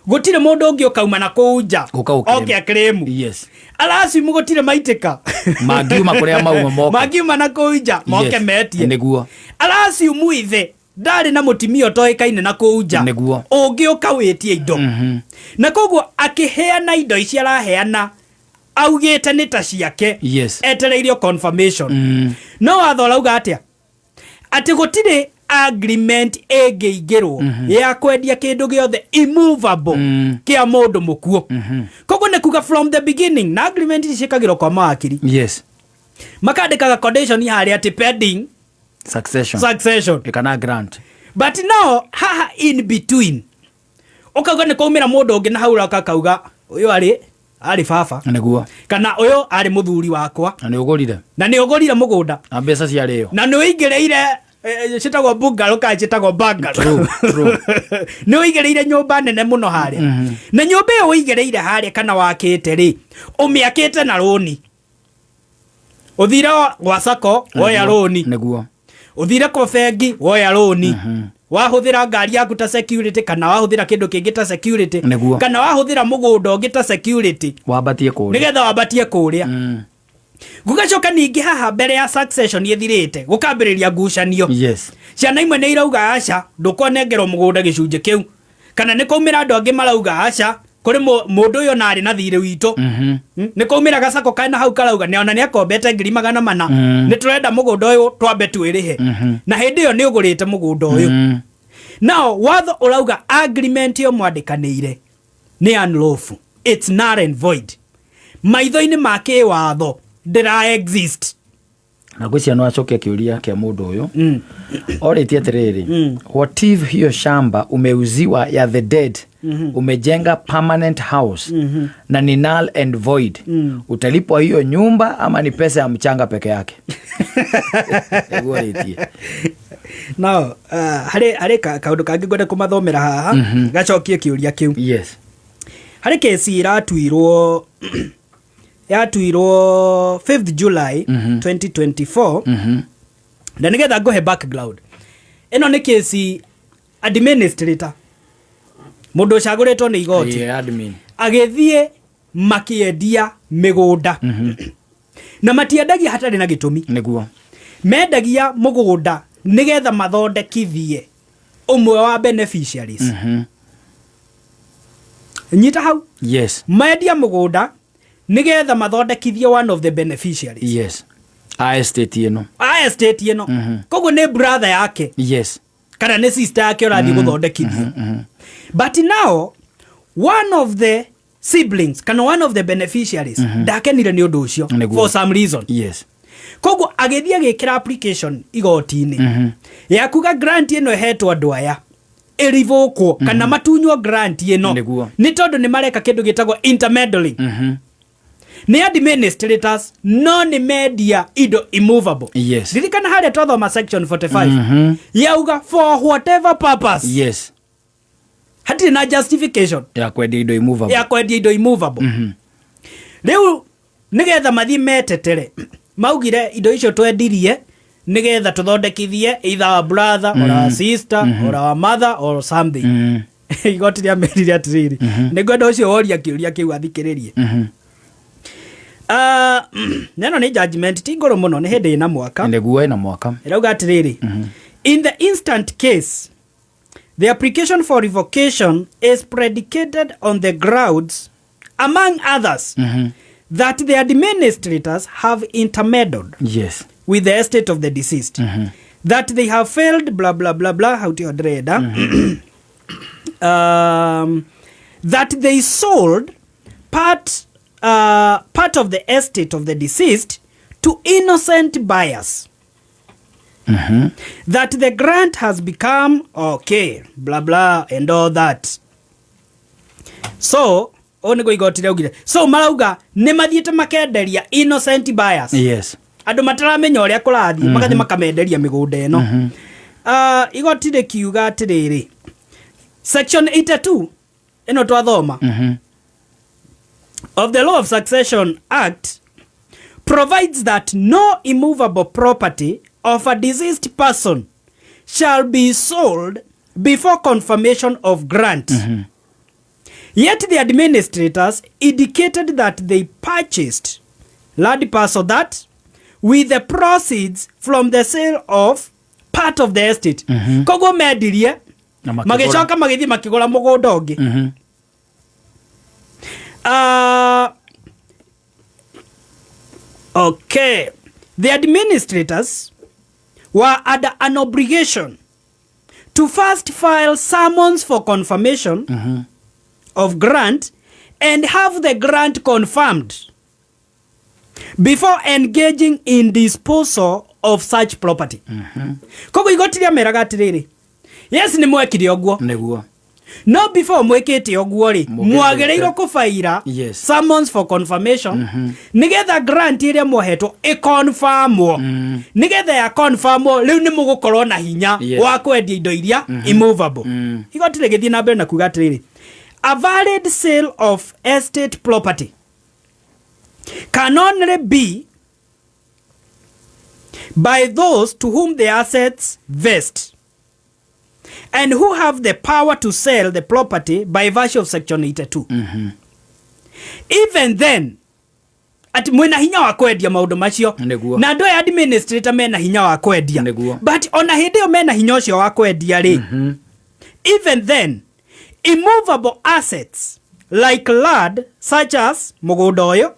gũtirĩ mũndũ ũngĩ ũkauma na kũu nja Gũka gũclaim. oke aclaim. Arasiumu gũtirĩ maitĩka Mangiuma kũrĩa mauma moke. Mangiuma na kũu nja moke metie. Arasiumu ithe ndarĩ na mũtimia ũtoĩkaine na kũu nja ũngĩ ũka wĩtie indo. Na koguo akĩheana indo ici araheana augĩte nĩ ta ciake, etereirio confirmation. No watho ũrauga atĩa? Atĩ gũtirĩ agreement ĩngĩingĩrwo ya kwendia kĩndũ gĩothe immovable kĩa mũndũ mũkuũ. Koguo nĩ kuga from the beginning, na agreement ici ciĩkagĩrwo kwa mawakiri, makandĩkaga condition harĩa atĩ pending succession. Succession. Kana grant. But now haha in between ũkauga nĩ kwaumĩra mũndũ ũngĩ na hau ũroka akauga ũyũ arĩ baba kana ũyũ arĩ mũthuri wakwa. Na nĩ ũgũrire. Na nĩ ũgũrire mũgũnda. Na mbeca ciarĩo. Na nĩ ũigĩrĩire cĩtagwo bungalow kana cĩtagwo bungalow. Nĩ ũigĩrĩire nyũmba nene mũno harĩa. Na nyũmba ĩyo ũigĩrĩire harĩa kana wakĩte rĩ, ũmĩakĩte na rũni. Ũthire gwa sacco woya rũni. Ũthire kwa bengi woya rũni. Wahũthĩra ngari yaku ta security kana wahũthĩra kĩndũ kĩngĩ ta security kana wahũthĩra mũgũnda ũngĩ ta security wambatie kũrĩa. Nĩgetha wambatie kũrĩa. Gũgacoka ningĩ haha mbere ya succession ĩthirĩte gũkambĩrĩria ngucanio. Ciana imwe nĩ irauga aca, ndũkwanengerwo mũgũnda gĩcunjĩ kĩu, kana nĩ kwaumĩra andũ angĩ marauga aca, kũrĩ mũndũ ũyũ ona arĩ na thirĩ witũ. Nĩ kwaumĩra gacako kana hau karauga nĩ ona nĩ akombete 400,000. Nĩ tũrenda mũgũnda ũyũ twambe twĩrĩhe. Na hĩndĩ ĩyo nĩ ũgũrĩte mũgũnda ũyũ. Now watho ũrauga agreement ĩyo mwandĩkanĩire nĩ unlawful, it's null and void maitho-inĩ ma kĩwatho, ndĩra exist. Na ngwĩciria no acoke kĩũria kĩa mũndũ ũyũ orĩtie atĩrĩrĩ, what if hiyo shamba umeuziwa ya the dead, umejenga permanent house na ni null and void, utalipwa hiyo nyumba ama ni pesa ya mchanga peke yake? Nĩguo orĩtie. Now harĩ kaũndũ kangĩ ngwenda kũmathomera haha gacokie kĩũria kĩu. Harĩ kesi ĩratuirwo Yatuirwo 5th July 2024. Na nĩgetha ngũhe background, ĩno nĩ kesi administrator, mũndũ ũcagũrĩtwo nĩ igoti, Yeah, admin. Agĩthiĩ makĩendia mĩgũnda, na matiendagia hatarĩ na gĩtũmi. Mendagia mũgũnda nĩgetha mathondekithie ũmwe wa beneficiaries. Nyita hau. Mendia mũgũnda nĩgetha mathondekithie one of the beneficiaries. Yes, a estate ĩno. A estate ĩno. Koguo nĩ brother yake kana nĩ sister yake ũrathiĩ gũthondekithia. But now one of the siblings kana one of the beneficiaries ndakenire nĩ ũndũ ũcio for some reason. Koguo agĩthiĩ agĩkĩra application igoti-inĩ ya kuga grant ĩno ĩhetwo andũ aya ĩrivũkwo kana matunywo grant ĩno, nĩ tondũ nĩ mareka kĩndũ gĩtagwo intermeddling. Nĩ administrators, no nĩ mendia indo immovable. Ririkana harĩa twathoma section 45, yauga for whatever purpose. Hatirĩ na justification ya kwendia indo immovable. Ya kwendia indo immovable. Rĩu nĩgetha mathiĩ metetere, maugire indo icio twendirie nĩgetha tũthondekithie either our brother or our sister or our mother or something. Igoti rĩa merire atĩrĩrĩ, nĩngwenda ũcio woria kĩũria kĩu athikĩrĩrie. Ah, neno nĩ judgment ti ngũrũ mũno, nĩ hĩndĩ ĩna mwaka. Nĩguo, ĩna mwaka. Ĩrauga atĩrĩrĩ, in the instant case, the application for revocation is predicated on the grounds, among others, that the administrators have intermeddled with the estate of the deceased, that they have failed blah blah blah blah, how to ndĩrenda, that they sold part of the estate of the deceased to innocent buyers, that the grant has become okay blah blah and all that. So ũũ nĩguo igoti rĩaugire. So marauga nĩ mathiĩte makenderia innocent buyers, andũ mataramenya ũrĩa kũrathiĩ, magathiĩ makamenderia mĩgũnda ĩno. Igoti rĩkiuga atĩrĩrĩ, section 82 ĩno twathoma of the Law of Succession Act provides that no immovable property of a deceased person shall be sold before confirmation of grant. Yet the administrators indicated that they purchased land parcel that with the proceeds from the sale of part of the estate. Koguo mendirie Na makĩgũra. Magĩcoka magĩthiĩ makĩgũra mũgũnda ũngĩ. Okay. The administrators were under an obligation to first file summons for confirmation of grant and have the grant confirmed before engaging in disposal of such property. Koguo igoti rĩameraga atĩrĩrĩ, yes, nĩ mwekire ũguo, no before mwĩkĩte ũguo rĩ, mwagĩrĩirwo kũbaira summons for confirmation nĩgetha grant ĩrĩa mwohetwo ĩconfirmwo. Nĩgetha ya confirmwo, rĩu nĩ mũgũkorwo na hinya wa kwendia indo iria immovable. Igoti rĩgĩthiĩ na mbere na kuga atĩrĩrĩ, a valid sale of estate property can only be by those to whom the assets vest and who have the power to sell the property by virtue of section 82. Even then, ati mwina hinya wa kwendia maundu macio na andu aya administrator mena hinya wa kwendia, but ona hindi ĩyo mena hinya ũcio wa kwendia rĩ, even then immovable assets like land such as mũgũnda ũyũ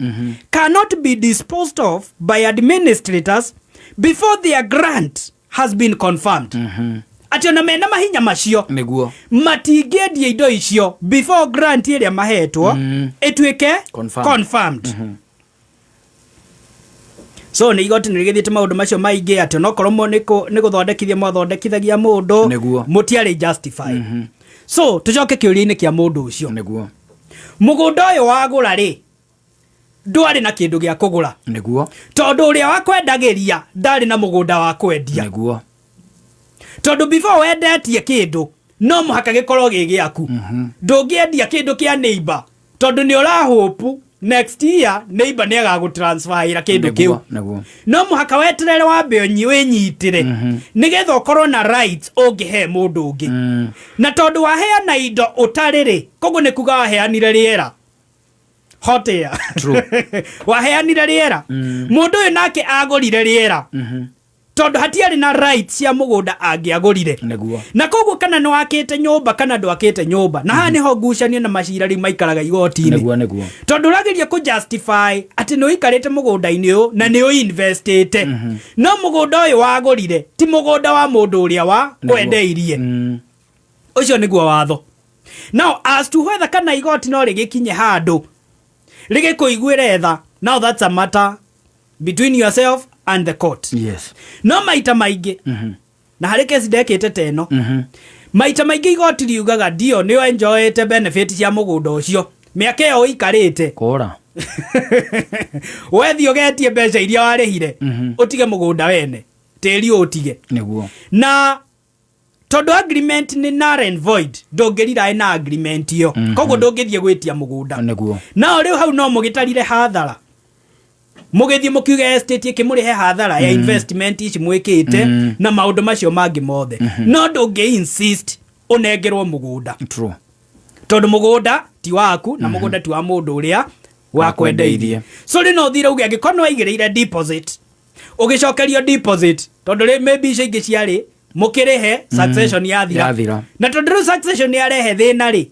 cannot be disposed of by administrators before their grant has been confirmed. Atĩ ona mena mahinya macio, matingĩendia indo icio before grant ĩrĩa mahetwo ĩtuĩke Confirmed. Confirmed. So nĩ igoti nĩ rĩgĩthiĩte maũndũ macio maingĩ, atĩ onokorwo mo nĩ gũthondekithia mwathondekithagia mũndũ, mũtiarĩ justified. So tũcoke kĩũria-inĩ kĩa mũndũ ũcio. Mũgũnda ũyũ wagũra rĩ, ndwarĩ na kĩndũ gĩa kũgũra, tondũ ũrĩa wakwendagĩria ndarĩ na mũgũnda wa kwendia. Tondũ before wendetie kĩndũ, no mũhaka gĩkorwo gĩ gĩaku. Ndũngĩendia kĩndũ kĩa neighbor, tondũ nĩ ũrahũpu Next year neighbor nĩ agagũtransferĩra kĩndũ kĩu. Nĩguo. No mũhaka weterere wambe wĩnyitĩre nĩgetha ũkorwo na rights ũngĩhe mũndũ ũngĩ. Na tondũ waheana indo ũtarĩ rĩ, koguo nĩ kuga waheanire rĩera, hot air. Waheanire rĩera, mũndũ ũyũ nake agũrire rĩera tondũ hatiarĩ na rights cia mũgũnda angĩagũrire. Na koguo kana nĩ wakĩte nyũmba kana ndwakĩte nyũmba, na haha nĩho ngucanio na macira rĩu maikaraga igoti-inĩ. Nĩguo nĩguo. Tondũ ũrageria kũ justify atĩ nĩ ũikarĩte mũgũnda-inĩ ũyũ na nĩ ũinvestĩte, no mũgũnda ũyũ wagũrire ti mũgũnda wa mũndũ ũrĩa wa kwendeirie. Ũcio nĩguo watho. Now, as to whether kana igoti no rĩgĩkinye handũ rĩgĩkũiguĩre tha, now that's a matter between yourself and the court. No maita maingĩ, na harĩ kesi ndekĩte ta ĩno, maita maingĩ igoti riugaga ndio nĩ enjoyete benefit cia mũgũnda ũcio mĩaka ĩyo ũikarĩte. Kũra. Wethiĩ ũgetie mbeca iria warĩhire, ũtige mũgũnda wene, tĩri ũtige. Na tondũ agreement nĩ null and void, ndũngĩrirae na agreement ĩyo. Koguo ndũngĩthiĩ gwĩtia mũgũnda. No rĩu hau no mũgĩtarire hathara, mũgĩthiĩ mũkiuge estate ĩkĩmũrĩhe hathara ya investment ici mwĩkĩte na maũndũ macio mangĩ mothe. No ndũngĩ insist ũnengerwo mũgũnda. Tondũ mũgũnda ti waku na mũgũnda ti wa mũndũ ũrĩa wakwendeirie. So rĩ, no ũthire uge angĩkorwo nĩ waigĩrĩire deposit, ũgĩcokerio deposit, tondũ rĩ maybe icio ingĩ ciarĩ mũkĩrĩhe succession yathira. Yathira. Na tondũ rĩu succession yarehe thĩna rĩ,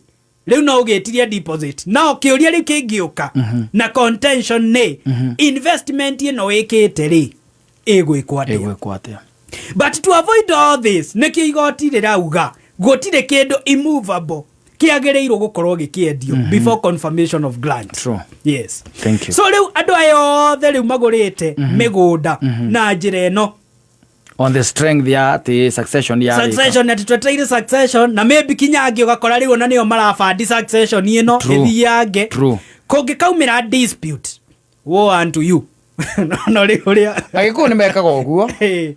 rĩu no ũgĩtirie deposit. Nao kĩũria rĩu kĩngĩũka na contention nĩ investment ĩno wĩkĩte rĩ, ĩgwĩkwo atĩa? Ĩgwĩkwo atĩa? But to avoid all this, nĩkĩo igoti rĩrauga gũtirĩ kĩndũ immovable kĩagĩrĩirwo gũkorwo gĩkĩendio before confirmation of grant. Yes. Thank you. So rĩu andũ aya othe rĩu magũrĩte mĩgũnda na njĩra ĩno, on the strength ya atĩ succession ya succession, atĩ twetereire succession, na maybe kinya angĩ ũgakora rĩu ona nĩo marabandi succession ĩno ĩthiange. Kũngĩkaumĩra dispute, woe unto you. No rĩu ũrĩa Agĩkũyũ nĩ mekaga ũguo,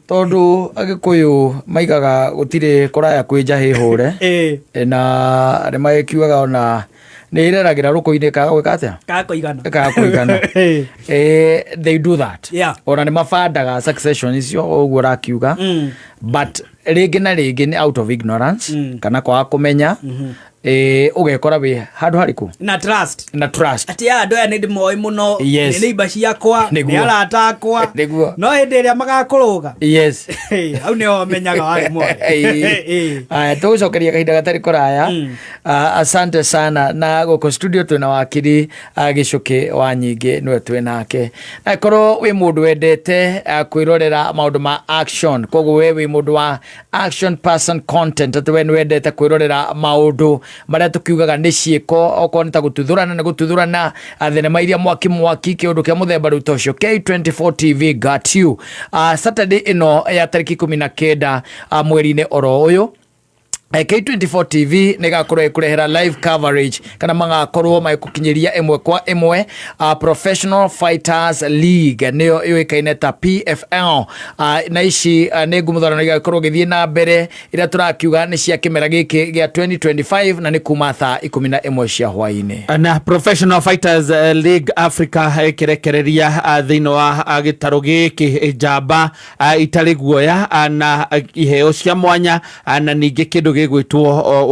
tondũ Agĩkũyũ maigaga gũtirĩ kũraya kwĩ njahĩ hũre. Na nĩ magĩkiugaga ona nĩ ĩreragĩra rũkũ-inĩ kaga gwĩka atĩa? Kaga kũigana. Kaga kũigana. They do that. Ona nĩ mabandaga succession icio ũguo ũrakiuga, but rĩngĩ na rĩngĩ nĩ out of ignorance kana kwaga kũmenya. Ũgekora wĩ handũ harĩkũ? Na trust. Na trust. Atĩ aya andũ aya nĩ ndĩmoĩ mũno, nĩ neighbor ciakwa, nĩ arata akwa. No hĩndĩ ĩrĩa magakũrũga, hau nĩho menyaga warĩ mwarĩ. Aya, tũgũcokeria kahinda gatarĩ kũraya. Asante sana. Na gũkũ studio twĩna wakiri Gĩcũkĩ wa Nyingĩ, nĩwe twĩ nake. Na korwo wĩ mũndũ wendete kwĩrorera maũndũ ma action, koguo we wĩ mũndũ wa action person content, atĩ we nĩ wendete kwĩrorera maũndũ marĩa tũkiugaga nĩ ciĩko, okorwo nĩ ta gũtuthũrana nĩ gũtuthũrana, thenema iria mwaki mwaki, kĩũndũ kĩa mũthemba rĩu ta ũcio, K24 TV got you. Saturday ĩno ya tarĩki 19 mweri-inĩ oro ũyũ, K24 TV nĩ ĩgakorwo ĩkũrehera live coverage, kana magakorwo magĩkũkinyĩria ĩmwe kwa ĩmwe Professional Fighters League, nĩyo yũĩkaine ta PFL. Na ici nĩ ngumuthano igakorwo gĩthiĩ na mbere iria tũrakiuga nĩ cia kĩmera gĩkĩ gĩa 2025, na nĩ kuma thaa 11 cia hwaĩ-inĩ. Na Professional Fighters League Africa ĩkĩrekereria thĩinĩ wa gĩtarũ gĩkĩ njamba itarĩ guoya, na iheo cia mwanya, na ningĩ kĩndũ gĩgwĩtwo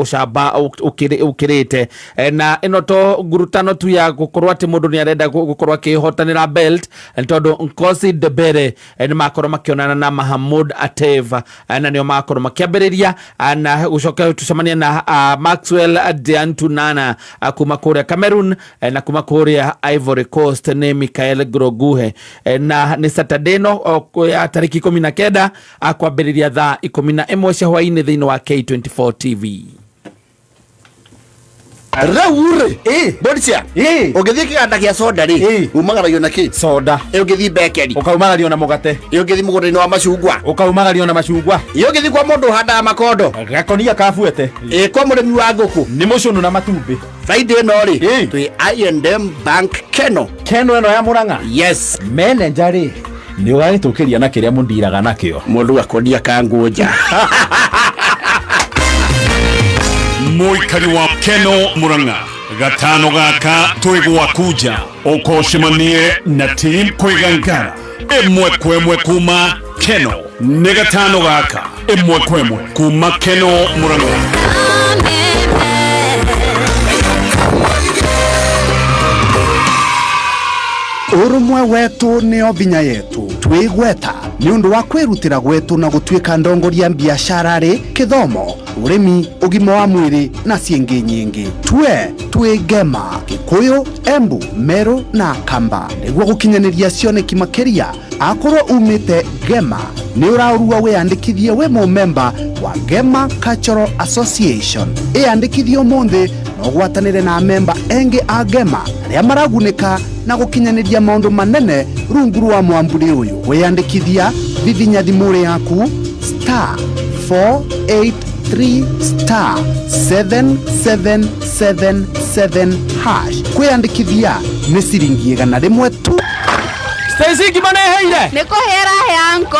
ũcamba ũkĩrĩte. Na ĩno to ngurutano tu ya gũkorwo atĩ mũndũ nĩ arenda gũkorwo akĩhotanĩra belt, tondũ Nkosi Ndebere nĩ makorwo makĩonana na Mahamud Atev, na nĩo makorwo makĩambĩrĩria, na gũcoka tũcemanie na Maxwell Deantunana kuma kũrĩa Cameroon, na kuma kũrĩa Ivory Coast nĩ Michael Groguhe. Na nĩ Saturday no ya tarĩki 19, kwambĩrĩria thaa 11 cia hwaĩ-inĩ thĩinĩ wa K24 TV. Rĩu rĩ, Boricia, ũngĩthiĩ kĩganda gĩa soda rĩ, umagaragio na kĩ? Soda. Ũngĩthiĩ bakery? Ũkaumagario na mũgate. Ũngĩthiĩ mũgũnda-inĩ wa macungwa? Ũkaumagario na macungwa. Ũngĩthiĩ kwa mũndũ ũhandaga makondo? Gakonia kabuete. Kwa mũrĩmi wa ngũkũ? Nĩ mũcũnũ na matumbĩ. Friday ĩno rĩ, twĩ I&M Bank Keno. Keno ĩno ya Murang'a? Yes. Manager rĩ, nĩ ũgagĩtũkĩria na kĩrĩa mũndiraga nakĩo. Mũndũ gakonia ka ngũnja. Mũikari wa Keno Murang'a. Gatano gaka twĩ gwaku nja ũkocemanie na team kwĩgangara ĩmwe kwa ĩmwe kuma Keno. Nĩ gatano gaka ĩmwe kwa ĩmwe kuma Keno Murang'a. Urumwe wetu nio vinya yetu twigweta ni undu wa kwirutira gwetu na gutuika ndongoria biashara ri kithomo urimi ugima wa mwiri na ciingi nyingi twe twigema Gikuyu, Embu, Meru na Kamba niguo gukinyaniria cioneki makiria. Akorwo umite Gema ni uraurua wiyandikithie wi mumemba wa Gema Cultural Association. Iyandikithie umuthi na ugwatanire na memba engi a Gema aria maragunika na gukinyaniria maundu manene rungu rwa mwamburi uyu. Wiyandikithia vivinya thimuri yaku star 483 star 7777 hash. Kwiyandikithia ni ciringi 100 tu. Stacy ngima nĩ ĩhĩire? Nĩ kũhĩra hĩa nko.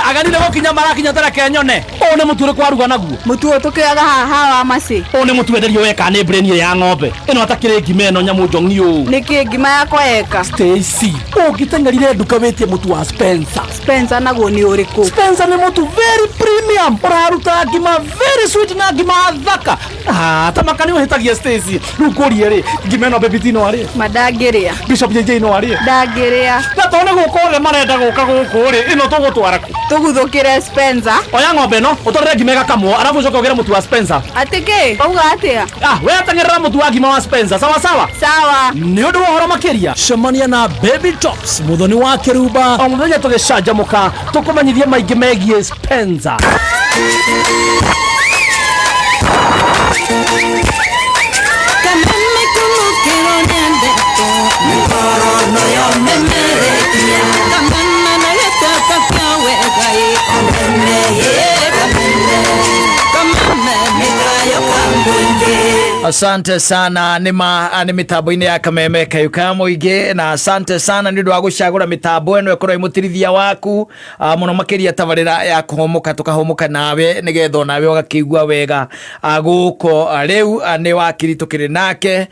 Aganire gũkinya marakinya tareke nyone. Ũũ nĩ mũtu ũrĩkũ waruga naguo? Mũtu ũyũ tũkĩoyaga haha wa macĩ. Ũũ nĩ mũtu wenderio weka nĩ brain ya ng'ombe. Ĩno atakĩrĩ ngima ĩno nyamũ njong'i ũũ. Nĩkĩ ngima yakwa yeka? Stacy, ũngĩteng'erire nduka wĩtie mũtu wa Spencer. Spencer naguo nĩ ũrĩkũ? Spencer nĩ mũtu very premium. Ũraruta ngima very sweet na ngima thaka. Ah, ta maka nĩ ũhĩtagia Stacy. Rĩu ngũrie rĩ, ngima ĩno Baby T no arĩe? Ma ndangĩrĩa. Bishop JJ no arĩe? Ndangĩrĩa. Na tondũ nĩ gũka othe marenda gũka gũkũ rĩ, ĩno tũgũtwara kũ? Tũguthũkĩre Spencer. Oya ng'ombe ĩno, ũtwarĩre ngima ĩgakamwo, arabu ũcoke ũgĩre mũtu wa Spencer. Atĩ kĩ? Wauga atĩa? Ah, we teng'erera mũtu wa ngima wa Spencer, sawa sawa? Sawa. Nĩ ũndũ wa ũhoro makĩria, cemania na Baby Tops, mũthoni wa kĩrumba. O mũthenya tũgĩcanjamũka, tũkũmenyithie maingĩ megiĩ Spencer. Kameme kumukiro nyandeto Mikorono yomemerekia Kameme nagetaka kyawegai Omeme ye kameme Kameme mikayo kamwingi. Asante sana nĩ mitambo-inĩ ya Kameme kayu ka mũingĩ, na asante sana nĩ ũndũ wa gũcagũra mitambo ĩno ĩkorwo ĩmũtirithia waku mũno makĩria tabarĩra ya kũhũmũka tũkahũmũka nawe nĩgetha onawe ũgakĩigua wega gũkũ. Rĩu nĩ wakiri tũkĩrĩ nake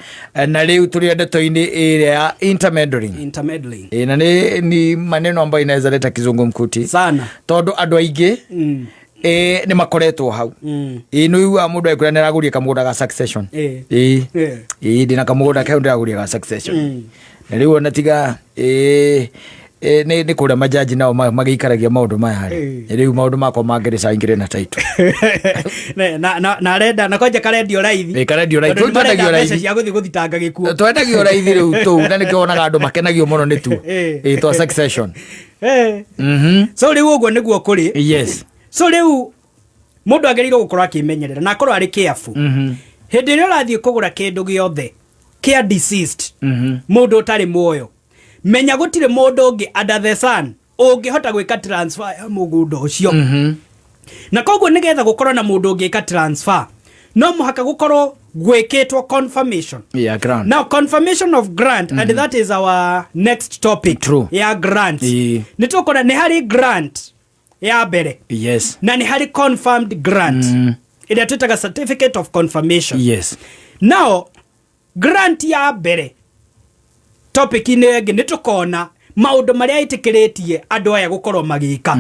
na rĩu tũrĩ ndeto-inĩ ĩrĩa ya intermeddling. Intermeddling. Na ni maneno ambayo inaweza leta kizungumkuti sana tondũ andũ aingĩ nĩ makoretwo hau. Nĩ ũiguaga mũndũ agĩkwĩra nĩ aragũria kamũgũnda ga succession. Ndĩna kamũgũnda kau ndĩragũria ga succession. Na rĩu ona tiga nĩ kũrĩa majaji nao magĩikaragia maũndũ maya rĩ. Rĩu maũndũ makwa mangĩrĩ caingĩre na title. Na arenda na kwanja karendio raithi. Karendio raithi. Tondũ Twendagio nĩmarenda raithi. mbeca cia gũthiĩ gũthitanga gĩkuũ. Twendagio raithi rĩu tũu na nĩkĩo wonaga andũ makenagio mũno nĩ tu. Twa succession. So rĩu ũguo nĩguo kũrĩ. Yes. So rĩu mũndũ agĩrĩirwo gũkorwo akĩmenyerera na akorwo arĩ careful. Hĩndĩ ĩrĩa ũrathiĩ kũgũra kĩndũ gĩothe kĩa deceased, mũndũ ũtarĩ muoyo, menya gũtirĩ mũndũ ũngĩ under the sun ũngĩhota gwĩka transfer ya mũgũnda ũcio. Na koguo nĩgetha gũkorwo na mũndũ ũngĩka transfer, no mũhaka gũkorwo gwĩkĩtwo confirmation. Yeah, grant. Now confirmation of grant, and that is our next topic. True. Ya grant. Nĩ tũkona nĩ harĩ grant ya mbere. Yes. Na nĩ harĩ confirmed grant. Ĩrĩa twĩtaga certificate of confirmation. Yes. Now grant ya mbere topic inĩ ĩngĩ nĩ tũkona maũndũ marĩa ĩtĩkĩrĩtie andũ aya gũkorwo magĩka.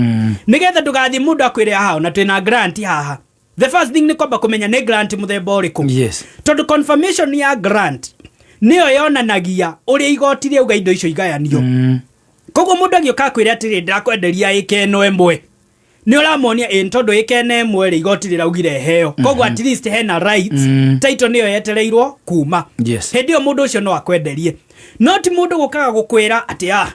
Nĩgetha ndũgathiĩ mũndũ akwĩre haha na twĩna grant haha. The first thing nĩ kwamba kũmenya nĩ grant mũthemba ũrĩkũ. Yes. Tondũ confirmation ya grant nĩyo yonanagia ũrĩa igoti rĩauga indo icio igayanio. Koguo mũndũ agĩũka akwĩre atĩrĩ ndĩrakwenderia ĩka ĩno ĩmwe, nĩ ũramuonia ĩ tondũ ĩka ĩno ĩmwe rĩ igoti rĩraugire heo. Koguo at least hena rights, title nĩyo yetereirwo kuma. Yes. Hĩndĩ ĩyo mũndũ ũcio no akwenderie. No ti mũndũ gũkaga gũkwĩra atĩ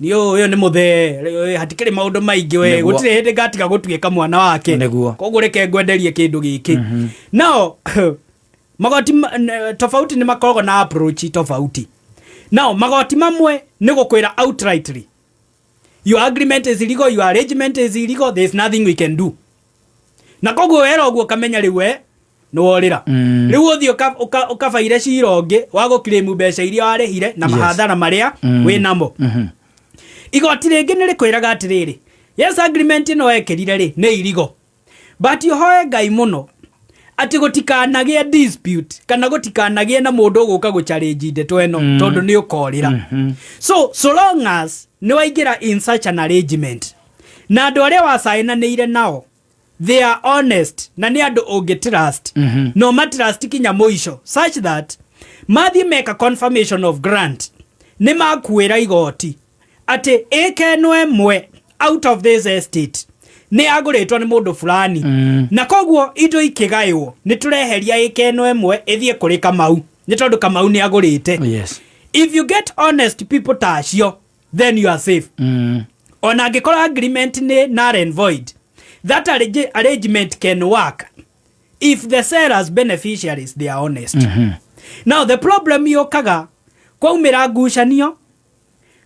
nĩ ũyũ nĩ mũthee, hatikĩrĩ maũndũ maingĩ we, gũtirĩ hĩndĩ ngatiga gũtuĩka mwana wake. Koguo reke ngwenderie kĩndũ gĩkĩ. Now magoti tofauti nĩ makoragwo na approach tofauti. Now magoti mamwe nĩ gũkwĩra outrightly, your agreement is illegal, your arrangement is illegal, there is nothing we can do. Na koguo wera ũguo ũkamenya rĩu we nĩ worĩra. Rĩu ũthiĩ ũkabaire cira ũngĩ wa gũclaim mbeca iria warĩhire na mahathara marĩa wĩnamo. Igoti rĩngĩ nĩ rĩkwĩraga atĩrĩrĩ, yes agreement ĩno wekĩrire rĩ nĩ illegal, but ũhoe Ngai mũno Atĩ gũtikanagĩe dispute kana gũtikanagĩe na mũndũ ũgũka gũ-challenge ndeto ĩno, tondũ nĩ ũkorĩra. So long as nĩ waingĩra in such an arrangement na andũ arĩa wacaĩnanĩire nao, they are honest na nĩ andũ ũngĩ trust, no matrust kinya mũico, such that mathiĩ meka confirmation of grant, nĩ makuĩra igoti atĩ ĩka ĩno ĩmwe out of this estate nĩ yagũrĩtwo nĩ mũndũ fulani, na koguo indo ikĩgaywo nĩ tũreheria ĩka ĩno ĩmwe ĩthiĩ kũrĩ Kamau, nĩ tondũ Kamau nĩ agũrĩte. If you get honest people ta acio, then you are safe. Ona angĩkorwo agreement nĩ null and void, that arrangement can work if the sellers beneficiaries, they are honest. Now the problem yũkaga kwaumĩra ngucanio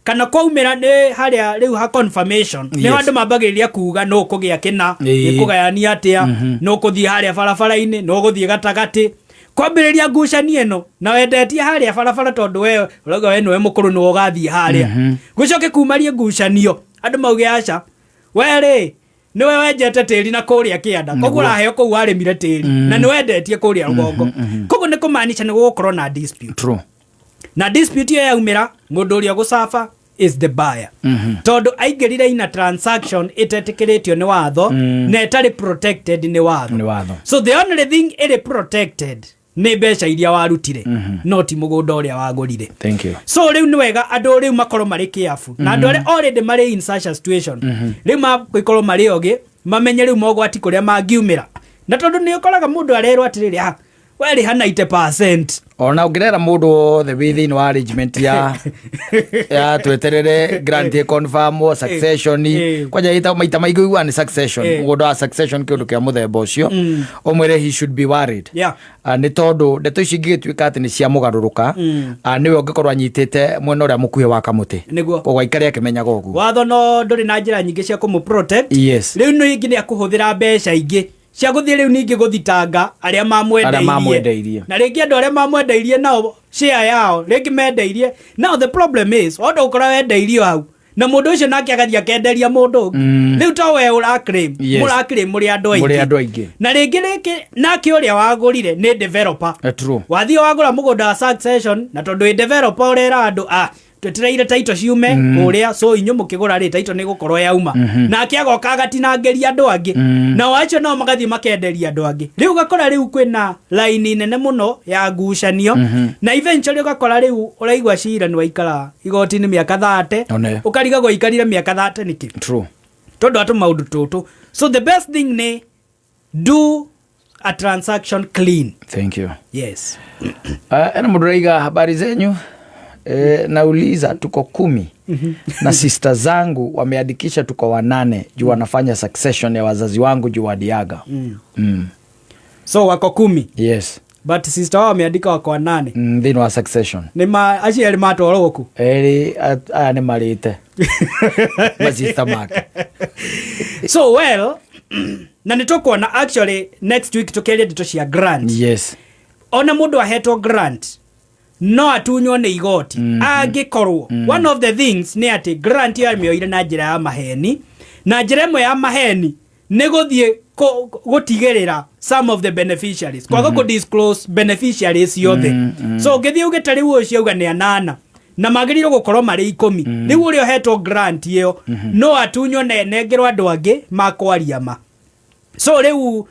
kana kwaumĩra nĩ harĩa rĩu ha confirmation, nĩ andũ mambagĩrĩria kuga nũ kũgĩa kĩna, nĩ kũgayania atĩa, nũ kũthiĩ harĩa barabara-inĩ, nũ gũthiĩ gatagatĩ, kwambĩrĩria ngucanio ĩno na wendetie harĩa barabara, tondũ we ũrauga we nĩwe mũkũrũ, nĩwe ũgathiĩ harĩa. Gũcoke kumarie ngucanio, andũ mauge aca, we rĩ nĩwe wenjete tĩri na kũrĩa kĩanda, koguo ũraheo kũu warĩmire tĩri, na nĩ wendetie kũrĩa rũgongo, koguo nĩ kũmaanisha nĩ gũgũkorwo na dispute. Na dispute ĩyo yaumĩra, mũndũ ũrĩa ũgũcafa is the buyer, tondũ aingĩrire ina transaction ĩtetĩkĩrĩtio nĩ watho, na ĩtarĩ protected nĩ watho. Nĩ watho. So the only thing ĩrĩ protected nĩ mbeca iria warutire, no ti mũgũnda ũrĩa wagũrire. Thank you. So rĩu nĩ wega andũ rĩu makorwo marĩ careful, na andũ arĩa already marĩ in such a situation, rĩu magũkorwo marĩ ogĩ, mamenye rĩu mogwati kũrĩa mangiumĩra, na tondũ nĩ ũkoraga mũndũ arerwo atĩrĩrĩ, ah, werĩha 90%. Ona ũngĩrera mũndũ wothe wĩ thĩinĩ wa arrangement ya tweterere grant ĩ confirm succession, kwanja ĩta maita maingĩ ũiguaga nĩ succession, mũgũnda wa succession, kĩndũ kĩa mũthemba ũcio, ũmwĩre he should be worried. Ah, nĩ tondũ ndeto ici ingĩgĩtuĩka atĩ nĩ cia mũgarũrũka, ah, nĩwe ũngĩkorwo anyitĩte mwena ũrĩa mũkuhĩ wa kamũtĩ. Koguo aikare akĩmenyaga ũguo. Watho no ndũrĩ na njĩra nyingĩ cia kũmũ protect. Rĩu ningĩ nĩ akũhũthĩra mbeca ingĩ cia gũthiĩ rĩu ningĩ gũthitanga arĩa Arĩa mamwendeirie. Mamwendeirie. Na rĩngĩ andũ arĩa mamwendeirie nao share yao rĩngĩ mendeirie. Now the problem is, wanda gũkorwo wendeirio hau na mũndũ ũcio nake agathiĩ akenderia mũndũ ũngĩ, rĩu to we ũra claim, mũra claim mũrĩ andũ Mũrĩ aingĩ. Andũ aingĩ. Na rĩngĩ rĩngĩ nake ũrĩa wagũrire nĩ developer. True. Wathiĩ wagũra mũgũnda wa succession, na tondũ ĩ developer, ũrera andũ, ah, twetereire title ciume kũrĩa, so inyuĩ mũkĩgũra rĩ, title nĩ gũkorwo yauma. Nake agoka agatinangĩria andũ angĩ, nao acio nao magathiĩ makenderia andũ angĩ. Rĩu ũgakora rĩu kwĩna laini nene mũno ya ngucanio, na eventually ũgakora rĩu ũraigua cira nĩ waikara igoti-inĩ mĩaka 30. One. Ũkarigagwo ikarire mĩaka 30 nĩkĩ, tondũ wa tũmaũndũ tũtũ. So the best thing nĩ do a transaction clean. Thank you. Yes. Ena mũndũ raiga, habari zenyu, nauliza, tuko 10 na sister zangu wameandikisha tuko wanane juu wanafanya succession ya wazazi wangu juu waliaga. So wako 10? Yes. But sister wao wameandika wako wanane. Thĩinĩ wa succession. Nĩ ma acio erĩ matwarwo kũ? Erĩ aya nĩ marĩte masista make. So well, na nĩ tũkuona actually next week tũkĩaria ndeto cia grant. Ona mũndũ ahetwo grant no atunywo nĩ igoti, angĩkorwo one of the things nĩ atĩ grant ĩyo amĩoire na njĩra ya maheni, na njĩra ĩmwe ya maheni nĩ gũthiĩ gũtigĩrĩra some of the beneficiaries, kwaga kũ disclose beneficiaries ciothe. So ũngĩthiĩ ugĩte rĩu ũcio auga nĩ anana na magĩrĩirwo gũkorwo marĩ 10, rĩu ũrĩa ũhetwo grant ĩyo no atunywo na ĩnengerwo andũ angĩ makwaria ma. So rĩu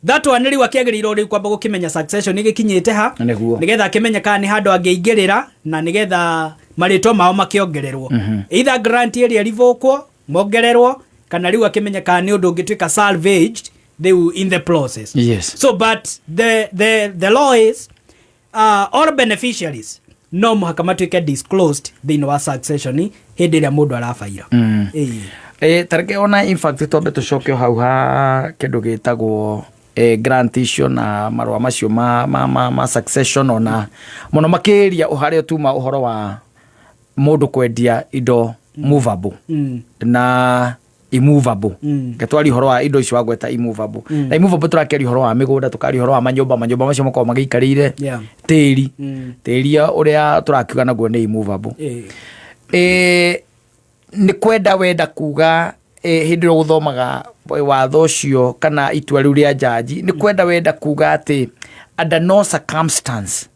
that one rĩu akĩagĩrĩirwo rĩu kwamba gũkĩmenya succession ĩgĩkinyĩte ha, nĩgetha akĩmenye kana nĩ handũ angĩingĩrĩra, na nĩgetha marĩtwa mao makĩongererwo, either grant ĩrĩa ĩrivũkwo mongererwo, kana rĩu akĩmenye kana nĩ ũndũ ũngĩtuĩka salvaged rĩu in the process. So but the law is, all beneficiaries no mũhaka matuĩke disclosed thĩinĩ wa succession hĩndĩ ĩrĩa mũndũ arabaira. Ĩĩ. Tareke ona in fact twambe tũcoke hau ha kĩndũ gĩtagwo grant icio na marũa macio ma succession, ona mũno makĩria harĩa tuma ũhoro wa mũndũ kwendia indo movable na immovable. Ngetwaria ũhoro wa indo icio wagweta immovable, na immovable tũrakĩaria ũhoro wa mĩgũnda, tũkaria ũhoro wa manyũmba, manyũmba macio makoragwo magĩikarĩire tĩri, tĩri ũrĩa tũrakiuga naguo nĩ immovable. Nĩ kwenda wenda kuga, hĩndĩ ĩrĩa ũgũthomaga Watho ũcio kana itua rĩu rĩa jaji nĩ kwenda wenda kuga atĩ under no circumstance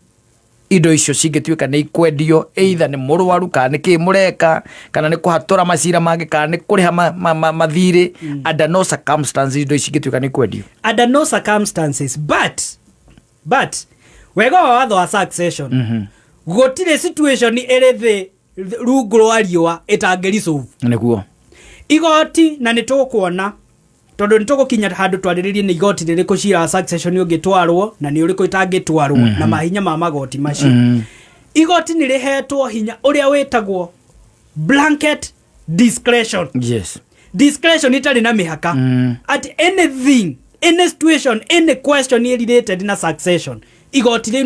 indo icio cingĩtuĩka nĩ ikwendio, either nĩ mũrwaru kana nĩ kĩ mũreka, kana nĩ kũhatũra macira mangĩ, kana nĩ kũrĩha mathirĩ, under no circumstance indo ici ingĩtuĩka nĩ ikwendio. Under no circumstances, but wega wa watho wa succession, gũtirĩ situation ĩrĩ thĩ rungu rwa riũa ĩtangĩ Nĩguo. Igoti, na nĩ tũkuona tondũ nĩ tũgũkinya handũ twarĩrĩrie nĩ igoti rĩrĩkũ cira wa succession ũngĩtwarwo na nĩ ũrĩkũ ĩtangĩtwarwo, na mahinya ma magoti macio. Igoti nĩ rĩhetwo hinya ũrĩa wĩtagwo blanket discretion. Discretion itarĩ na mĩhaka, at anything, any situation, any question related na succession, igoti rĩu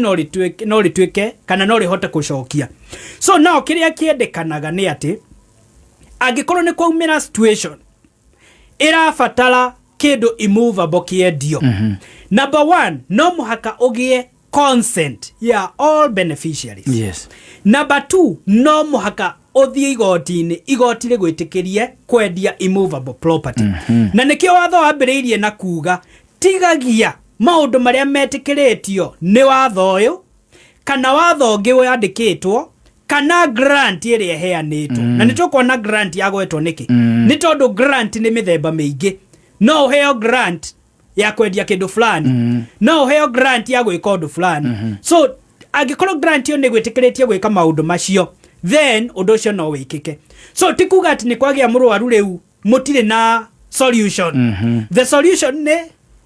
no rĩtuĩke kana no rĩhote gũcokia. So no kĩrĩa kĩendekanaga nĩ atĩ angĩkorwo nĩ kwaumĩra situation ĩrabatara kĩndũ immovable kĩendio, number one, no mũhaka ũgĩe consent ya all beneficiaries. Number two, no mũhaka ũthiĩ igoti-inĩ, igoti rĩgwĩtĩkĩrie kwendia immovable property. Na nĩkĩo watho wambĩrĩirie na kuga tigagia maũndũ marĩa metĩkĩrĩtio nĩ watho ũyũ kana watho ũngĩ wandĩkĩtwo kana grant ĩrĩa ĩheanĩtwo. Na nĩ tũkuona grant yagwetwo nĩkĩ. Nĩ tondũ grant nĩ mĩthemba mĩingĩ. No ũheo grant ya kwendia kĩndũ fulani, no ũheo grant ya gwĩka ũndũ fulani. So angĩkorwo grant ĩyo nĩ gwĩtĩkĩrĩtie gwĩka maũndũ macio, then ũndũ ũcio no wĩkĩke. So ti kuga atĩ nĩ kwagĩa mũrwaru rĩu mũtirĩ na solution. The solution nĩ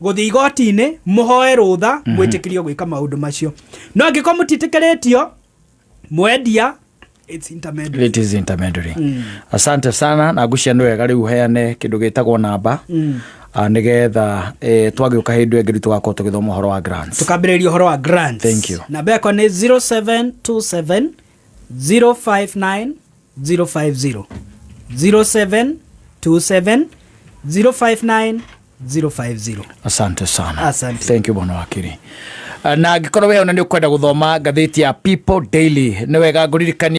gũthiĩ igoti-inĩ, mũhoe rũtha, mwĩtĩkĩrio gwĩka maũndũ macio. No angĩkorwo mũtitĩkĩrĩtio mwendia, it's intermediary. It is intermediary. Asante sana, na ngũcia nĩ wega rĩu ũheane kĩndũ gĩtagwo namba, nĩgetha twagĩũka hĩndĩ ĩngĩ rĩu tũgakorwo tũgĩthoma ũhoro wa grants. Tukambĩrĩria ũhoro wa grants. Thank you. Namba yakwa nĩ 0727 059 050, 0727 059 050. Asante sana. Asante. Thank you, bwana wakiri. Na angĩkorwo we ona nĩ ũkwenda gũthoma ngathĩti ya People Daily, nĩ wega ngũririkanie.